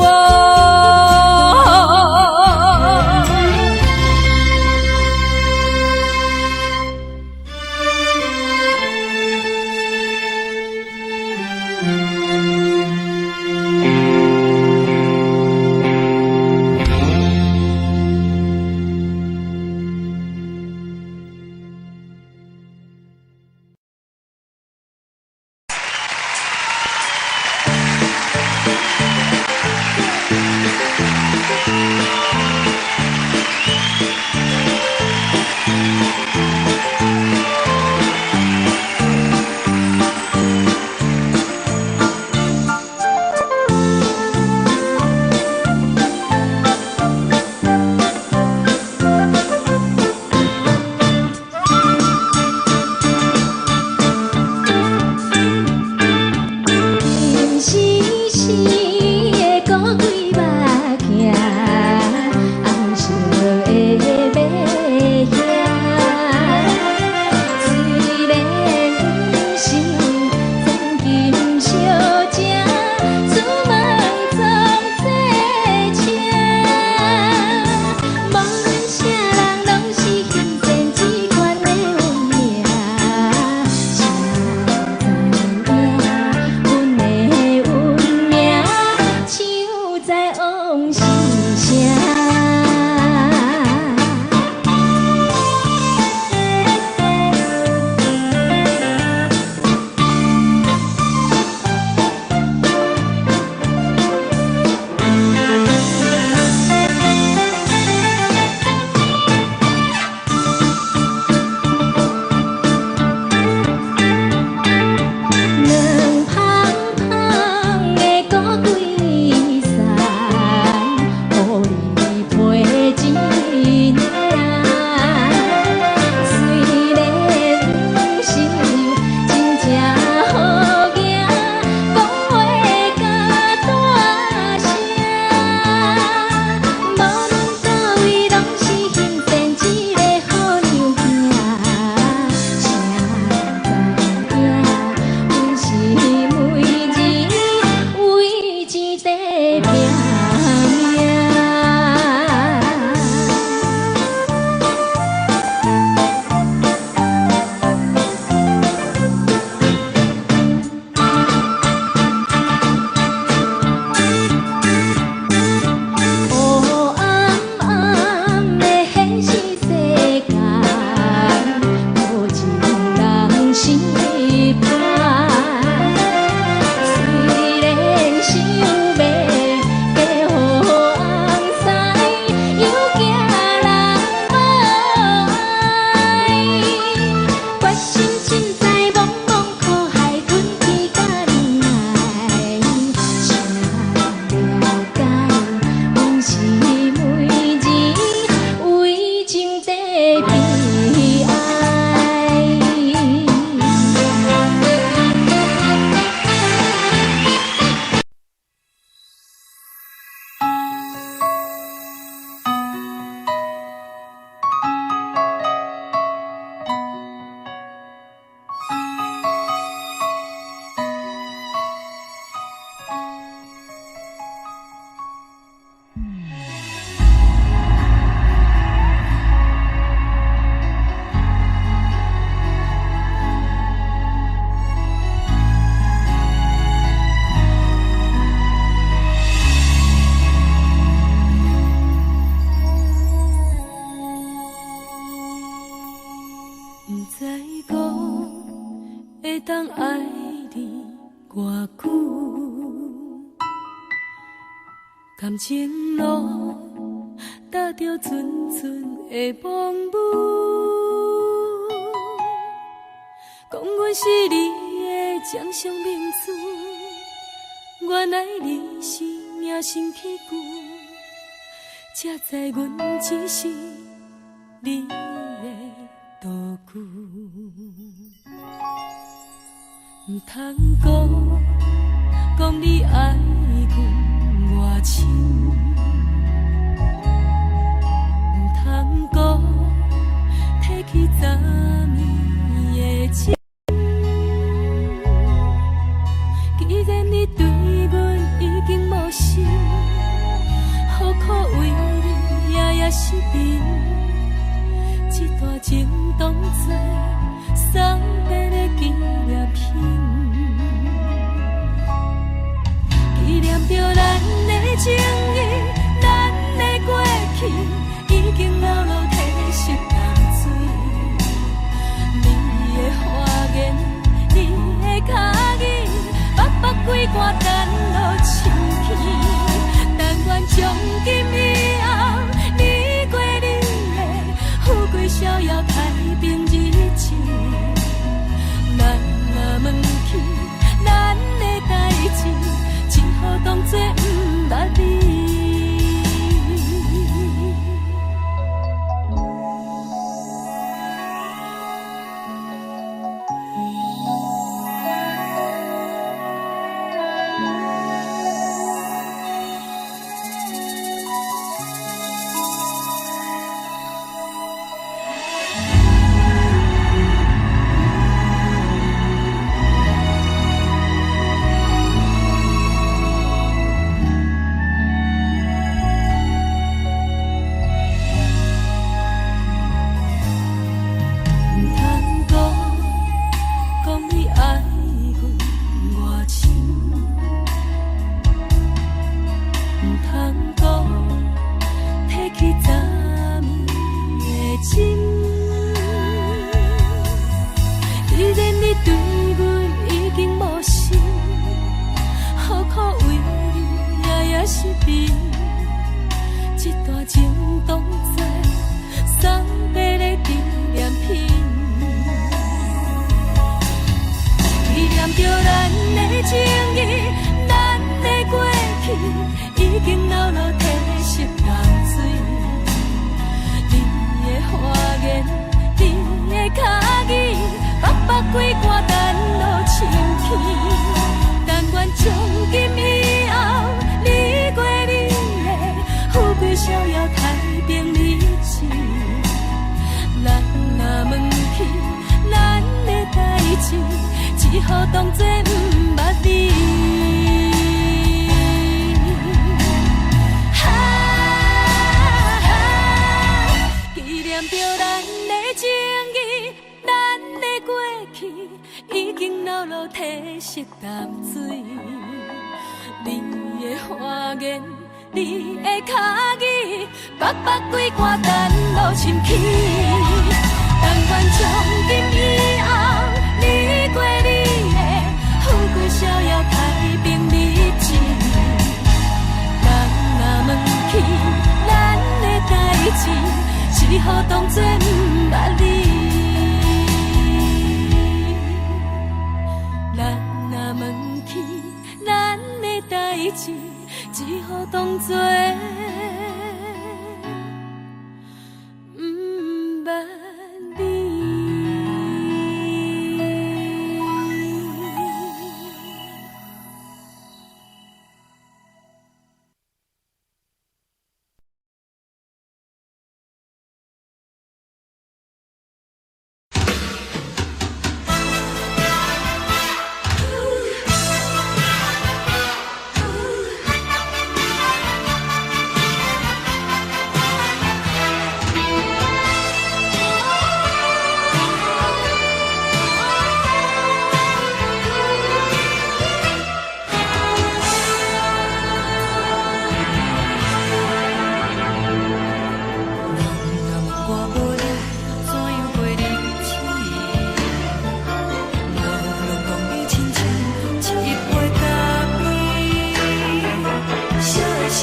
啊。偌久？感情路踏著阵阵的风雨，讲阮是你的掌上明珠，原来你是隐身器具，才知阮只是你的道具。毋通讲，讲你爱阮偌深，毋通讲，提起昨暝的情。既然你对阮已經無心，何苦為你夜夜失眠？這段情當作送別的紀念品，紀念著咱的情誼，咱的過去，已經流落褪色淡水。你的花言，你的跤語，北北規寒等落深去。但願從今以後，你過你的，富貴逍遙太平日子。咱若問起咱的代誌，只好當作毋捌你。毋通講，講你愛阮偌深，毋通講，提起昨暝的情。既然你對阮已經無心，何苦為你夜夜失眠？這段情當作送別的紀念品，紀念著咱的情誼，咱的過去，已經流落褪色淡水。你的花言，你的跤語，北北規寒等落深去。但願從今以後，你過你的，富貴逍遙太平日子。咱若問起咱的代誌，只好當作毋捌你。哈，紀念著咱的情誼，咱的過去，已經流落褪色淡水。你的花言，你的跤語，北北規寒等落深去。但願從今以後，你過你的，富貴逍遙太平日子。人若問起咱的代誌，只好當作毋捌你。人若問起咱的代誌，只好當作毋捌你。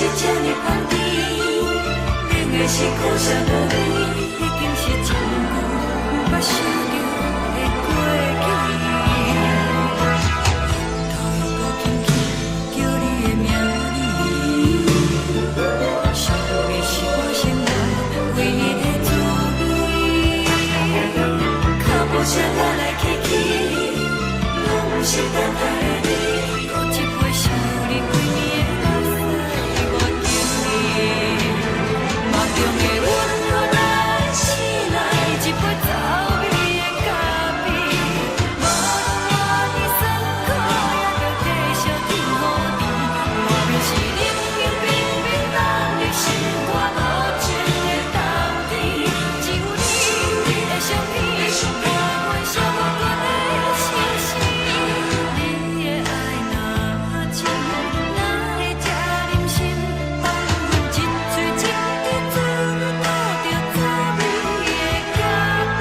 是這呢香甜，冷的是苦澀無味，已經是真久毋捌想著的過去。頭又閣輕輕叫你的名字，想的是我生活唯一的滋味。腳步聲來來去去，攏毋是等待的你。閣一杯想你規暝的目屎，我敬你。夢中的阮予咱醒來，一杯走味的咖啡。無論偌尼酸苦，也著繼續天雨甜。外面是冷冷冰冰，冬日心肝無情的冬天。只有你的相片，伴阮寂寞的相思。你的愛若真，哪會這忍心放阮一喙一滴滋味吐著走味的咖啡？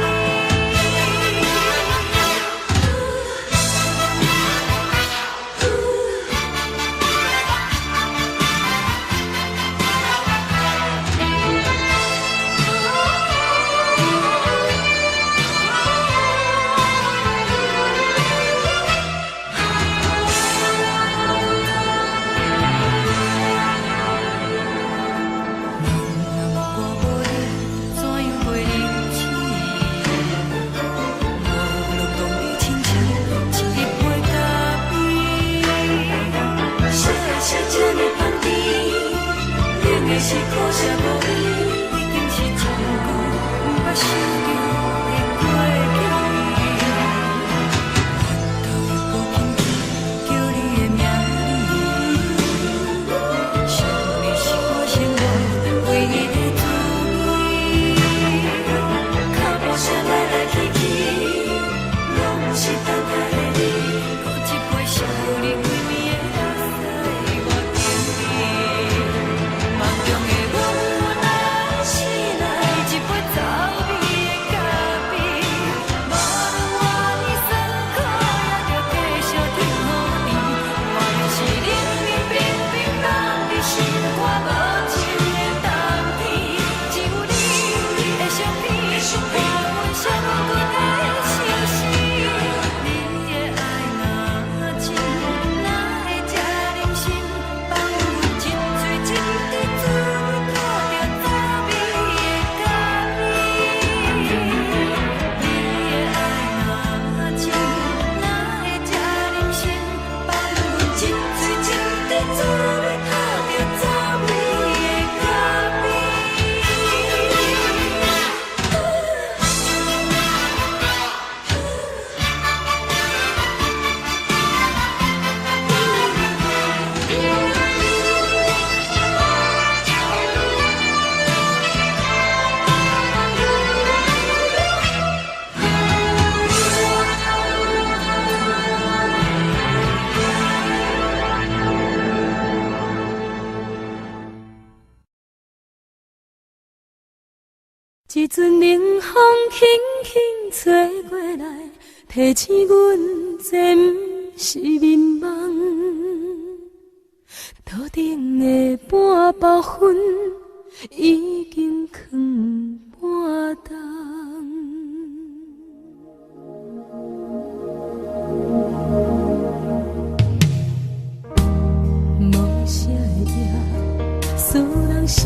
夢若我無你，怎樣過日子？無論當你親像一杯咖啡。啥的是這呢香甜，冷的是苦澀無味，已經是真久毋捌想著的過去。頭又閣輕輕叫你的名字，想的是我生活唯一的滋味。腳步聲來來去去，攏毋是等待的你。閣一杯想你規暝的目屎，我敬你。夢中的阮予咱醒來，一杯走味的咖啡。無論偌尼酸苦，也著繼續天雨甜。外面是冷冷冰冰冬日，心肝無情的冬天。只有你的相片，伴阮寂寞的相思。你的愛若真，哪會這忍心放阮一喙一滴滋味吐著走味的咖啡？你的愛若真，哪會這忍心放阮一喙一滴滋味吐著走味的咖啡？一陣冷風輕輕吹過來，提醒阮這毋是眠夢。桌頂的半包烟已經囥半冬。無聲的夜，使人心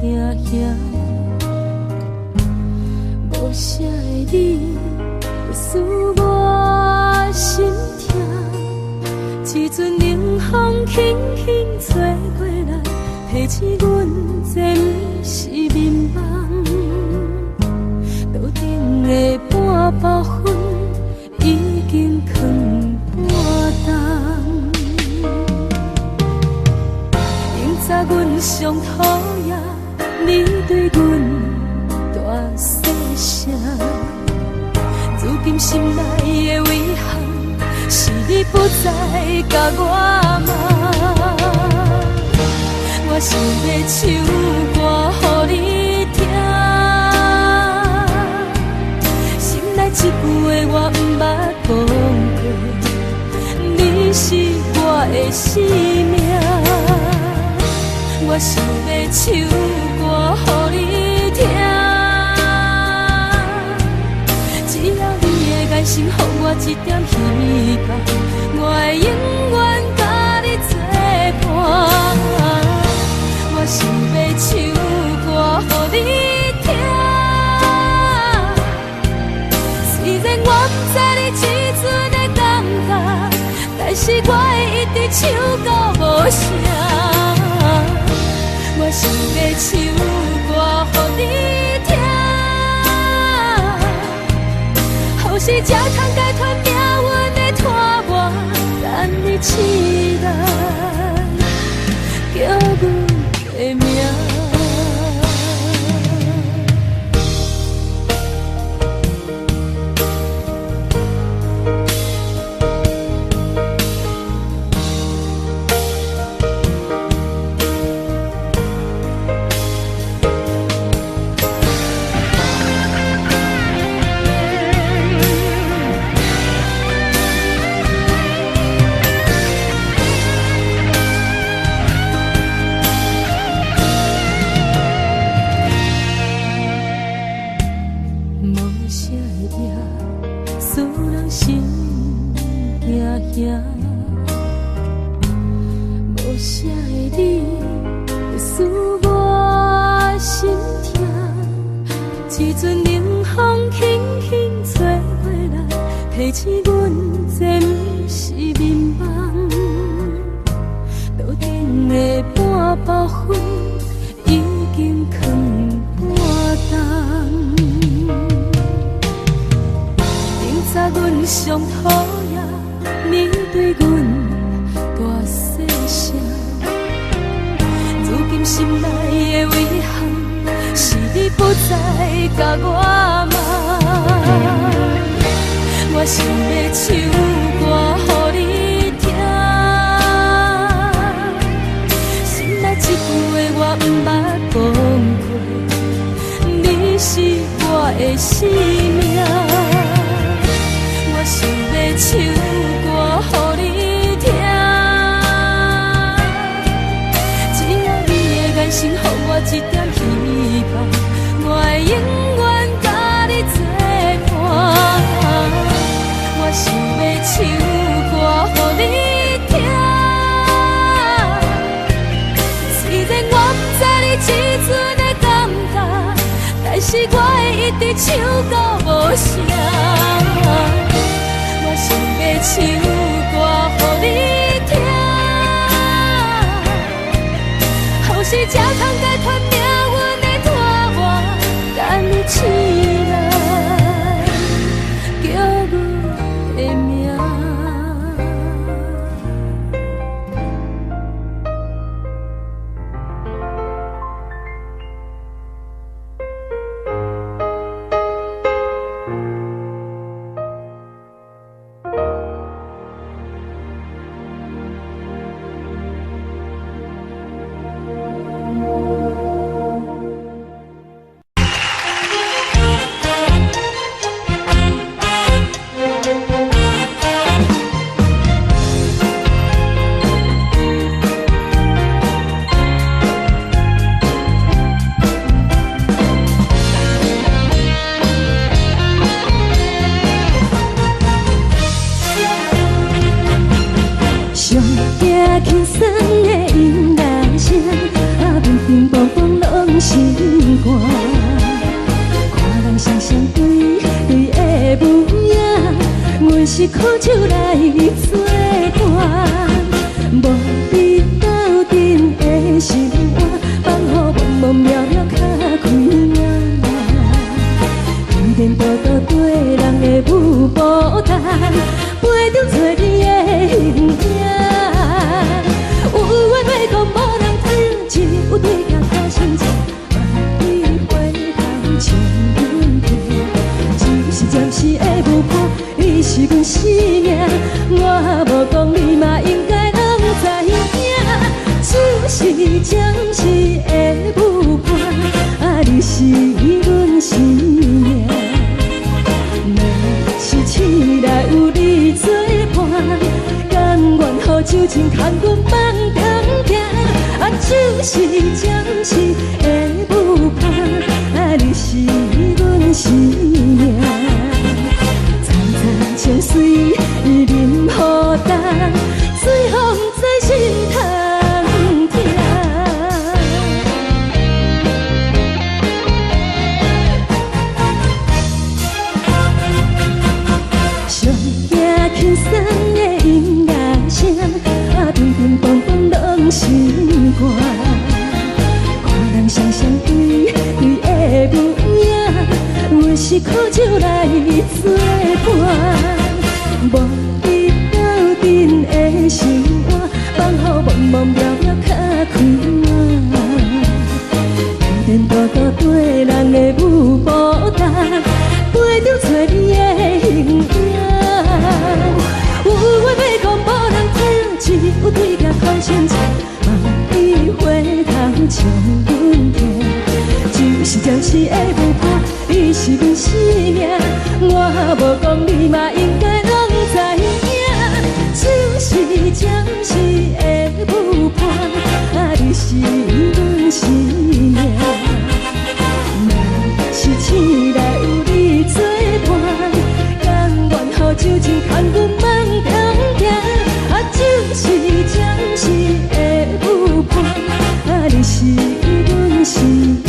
驚嚇。無聲的你，使我心痛。一陣冷風輕輕吹過來，提醒阮這毋是眠夢。桌頂的半包烟已經囥半冬。明早阮上討厭你對阮大細聲，如今心內的遺憾是你不再共我罵。我想欲唱歌予你聽，心內這句話我毋捌講過，你是我的生命。是我會一直唱到無聲。我想欲唱歌予你聽，予是才通解脫命運的拖磨，等你醒來，叫阮的名。上惊輕鬆的音樂聲，心肝。看人双双对对的母影，阮是苦酒來做伴，無你鬥陣的生活，放予茫茫渺渺較快活。天天多多缀人的舞步重，陪著找你的形影。有話欲講無人聽，只有對鏡看清楚，望你回頭笑阮聽。就是暫時的舞伴，你是阮生命，我無講你嘛應該攏知影。就是暫時的舞伴，啊，你是阮生命。若是醒來有你作伴，甘願予酒精牽阮夢中行。啊，就是暫時的舞伴，啊，你是阮生命。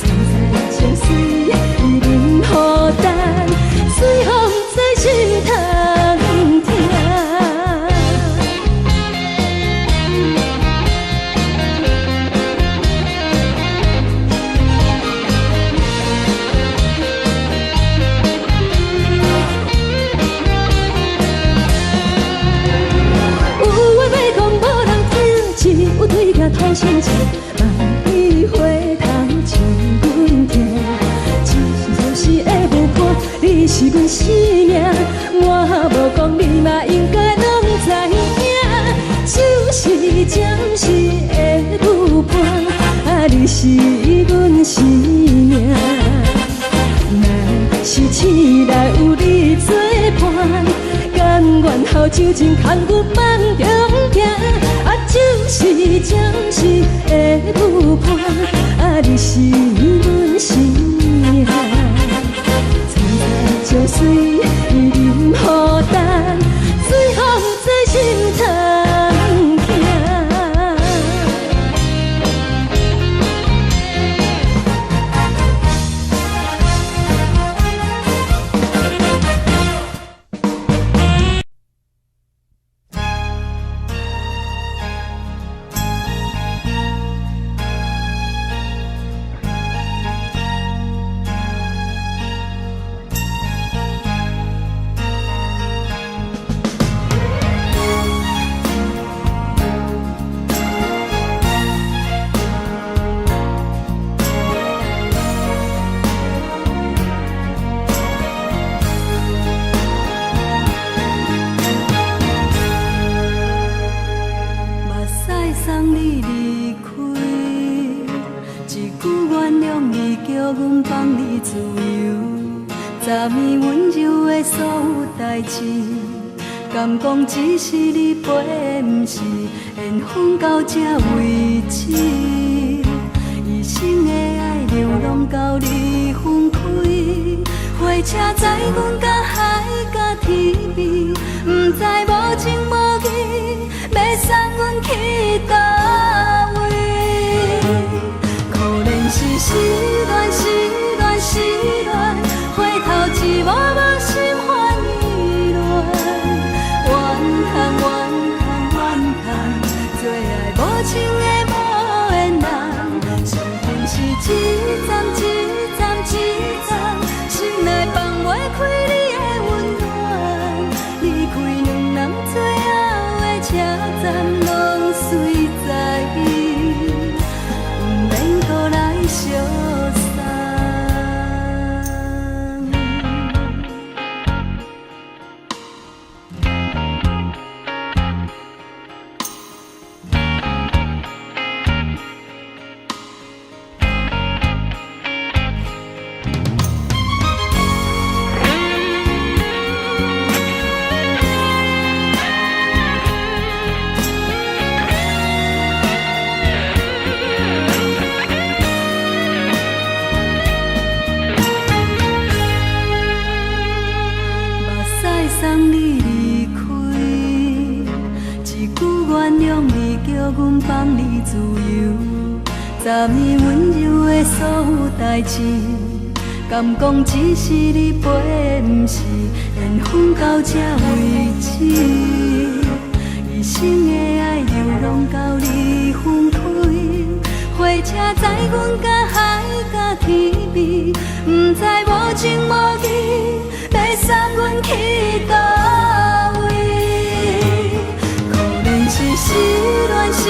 苍苍情水忍予等，水予不知心通疼。有話欲講無人聽，只有對鏡吐心情，望你回頭笑阮聽。只是暫時的舞伴，你是阮生命，我無講你嘛應該攏知影。就是暫時的舞伴，啊，你是阮生命。若是醒來有你作伴，甘願予酒精牽阮夢中行。啊，就是暫時的舞伴，啊，你是阮生命。苍苍情水忍予等，水予不知心通疼。目屎送你離開，一句原諒你，叫阮放你自由。昨暝溫柔的所有代誌，敢講只是你陪，毋是緣分到這為止。一生的愛流浪到你分開，火車載阮到海角天邊，毋知無情無義，欲送阮去佗位？可憐是失戀，失戀，失戀，回頭一幕幕心煩意亂。怨嘆怨嘆怨嘆，做愛無情的無緣人，傷痕是一站一站一站，心內放袂開你的溫暖。離開兩人最後的車站，攏隨在，毋免閣來相送。目屎送你離開，一句原諒你，叫阮放你自由。昨暝溫柔的所有代誌，敢講只是你陪，毋是緣分到這為止。一生的愛拢交你分開。火車載阮甲海佮天邊，毋知無情無義，欲送阮去佗位？可憐是失戀，失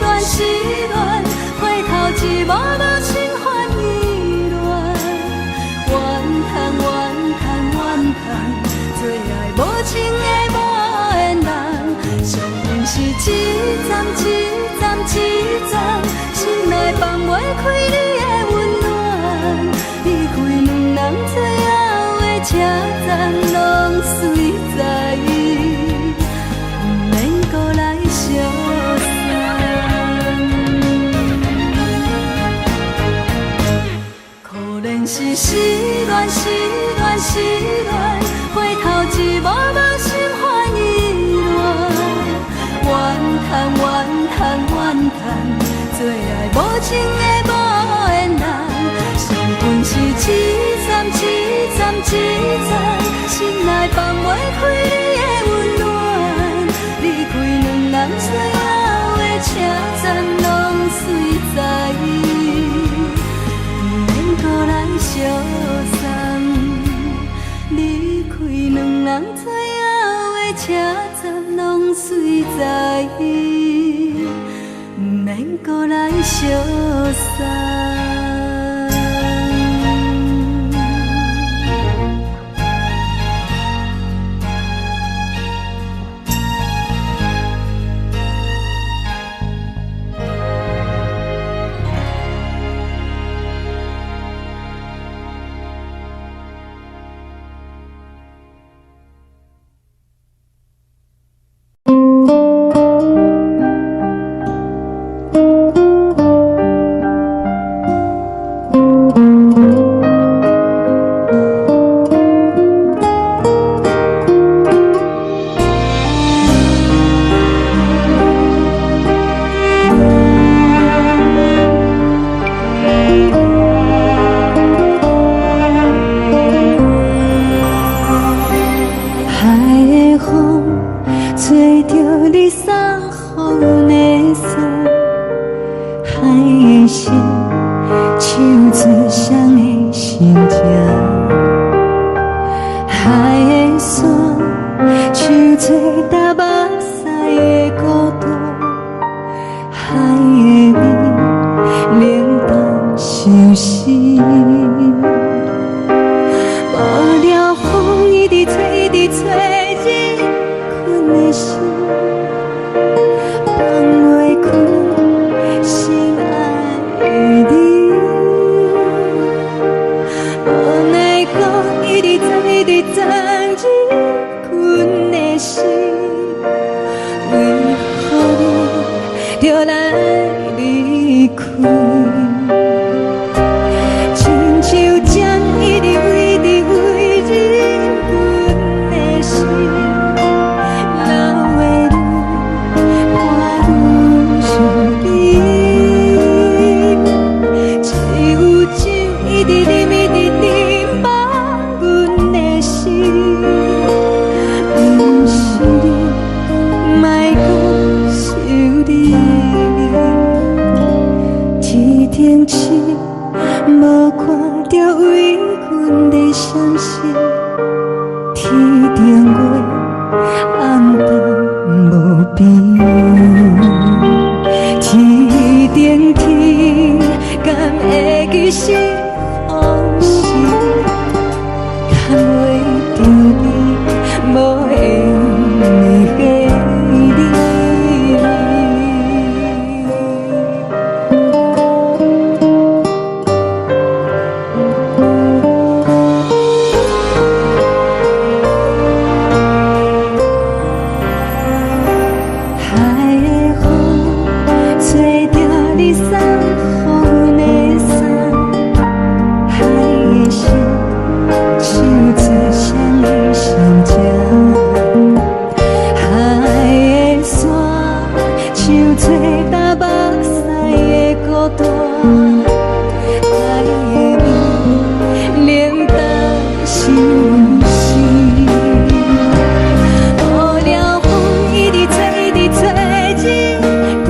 戀，失戀，回頭一望無心煩意亂。怨嘆怨嘆怨嘆，做愛無情的無緣人，相逢是一站一站一站，心內放袂開你的溫暖。離開兩人最後的車站，攏隨在伊，毋免閣來相送。可憐是失戀，失戀，失戀，回頭一望無心煩意亂。怨嘆怨嘆怨嘆，做愛無情的無緣人，相逢是一站一站一站，心內放袂開你的溫暖。離開兩人最後的車站，攏隨在伊，毋免閣來相送。離開兩人最後的車站，攏隨在伊，毋免閣來相送。海的風吹著你送予阮的衫，海的心唱出誰的心情，海的山唱出台北市的孤單，海的味冷淡相思。無聊風一直吹，一直吹，入阮的心，放袂開心愛的你。無奈何一直鑽，一直鑽入阮的心，為何你著來離開？親像針一直一直飛入阮的心，老的愈看愈想你。只有酒一直啉，一直啉，放阮的心，毋是你，莫閣想你。天頂星無看著為阮咧閃爍，天頂月暗淡無邊。天頂天敢會記是風時，牽袂著你，無緣的你。海的風吹著你送予阮的衫，海的心唱出誰的心情，海的山唱出台北市的孤單，海的味冷淡相思。無聊風一直吹，一直吹入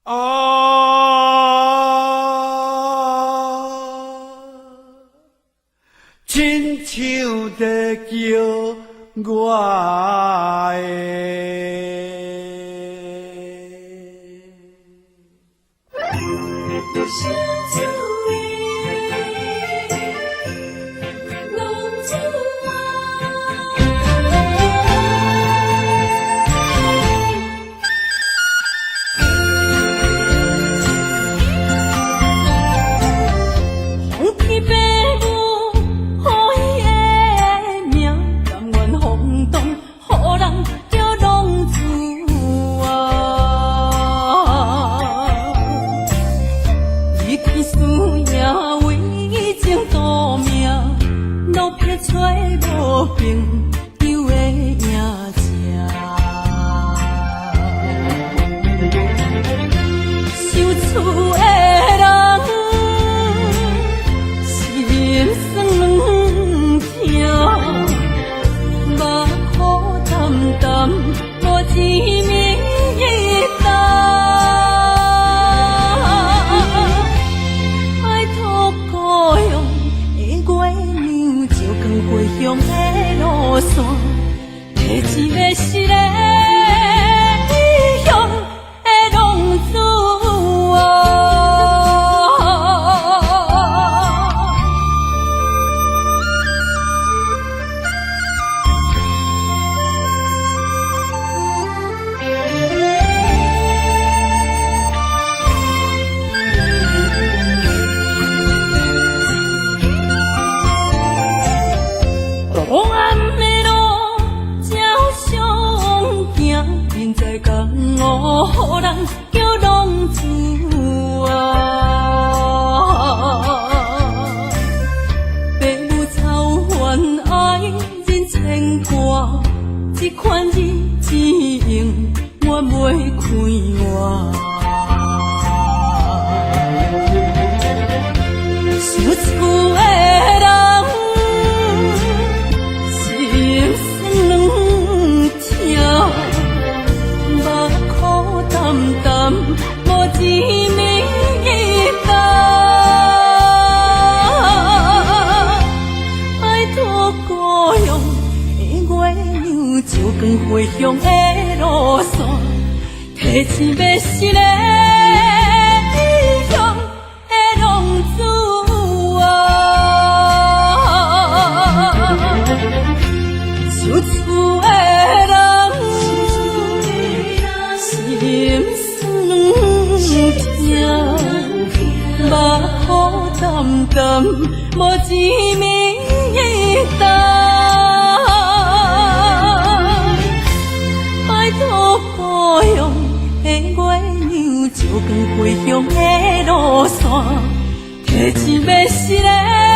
啊，親像在叫我的。想故乡的路线，提钱欲失的。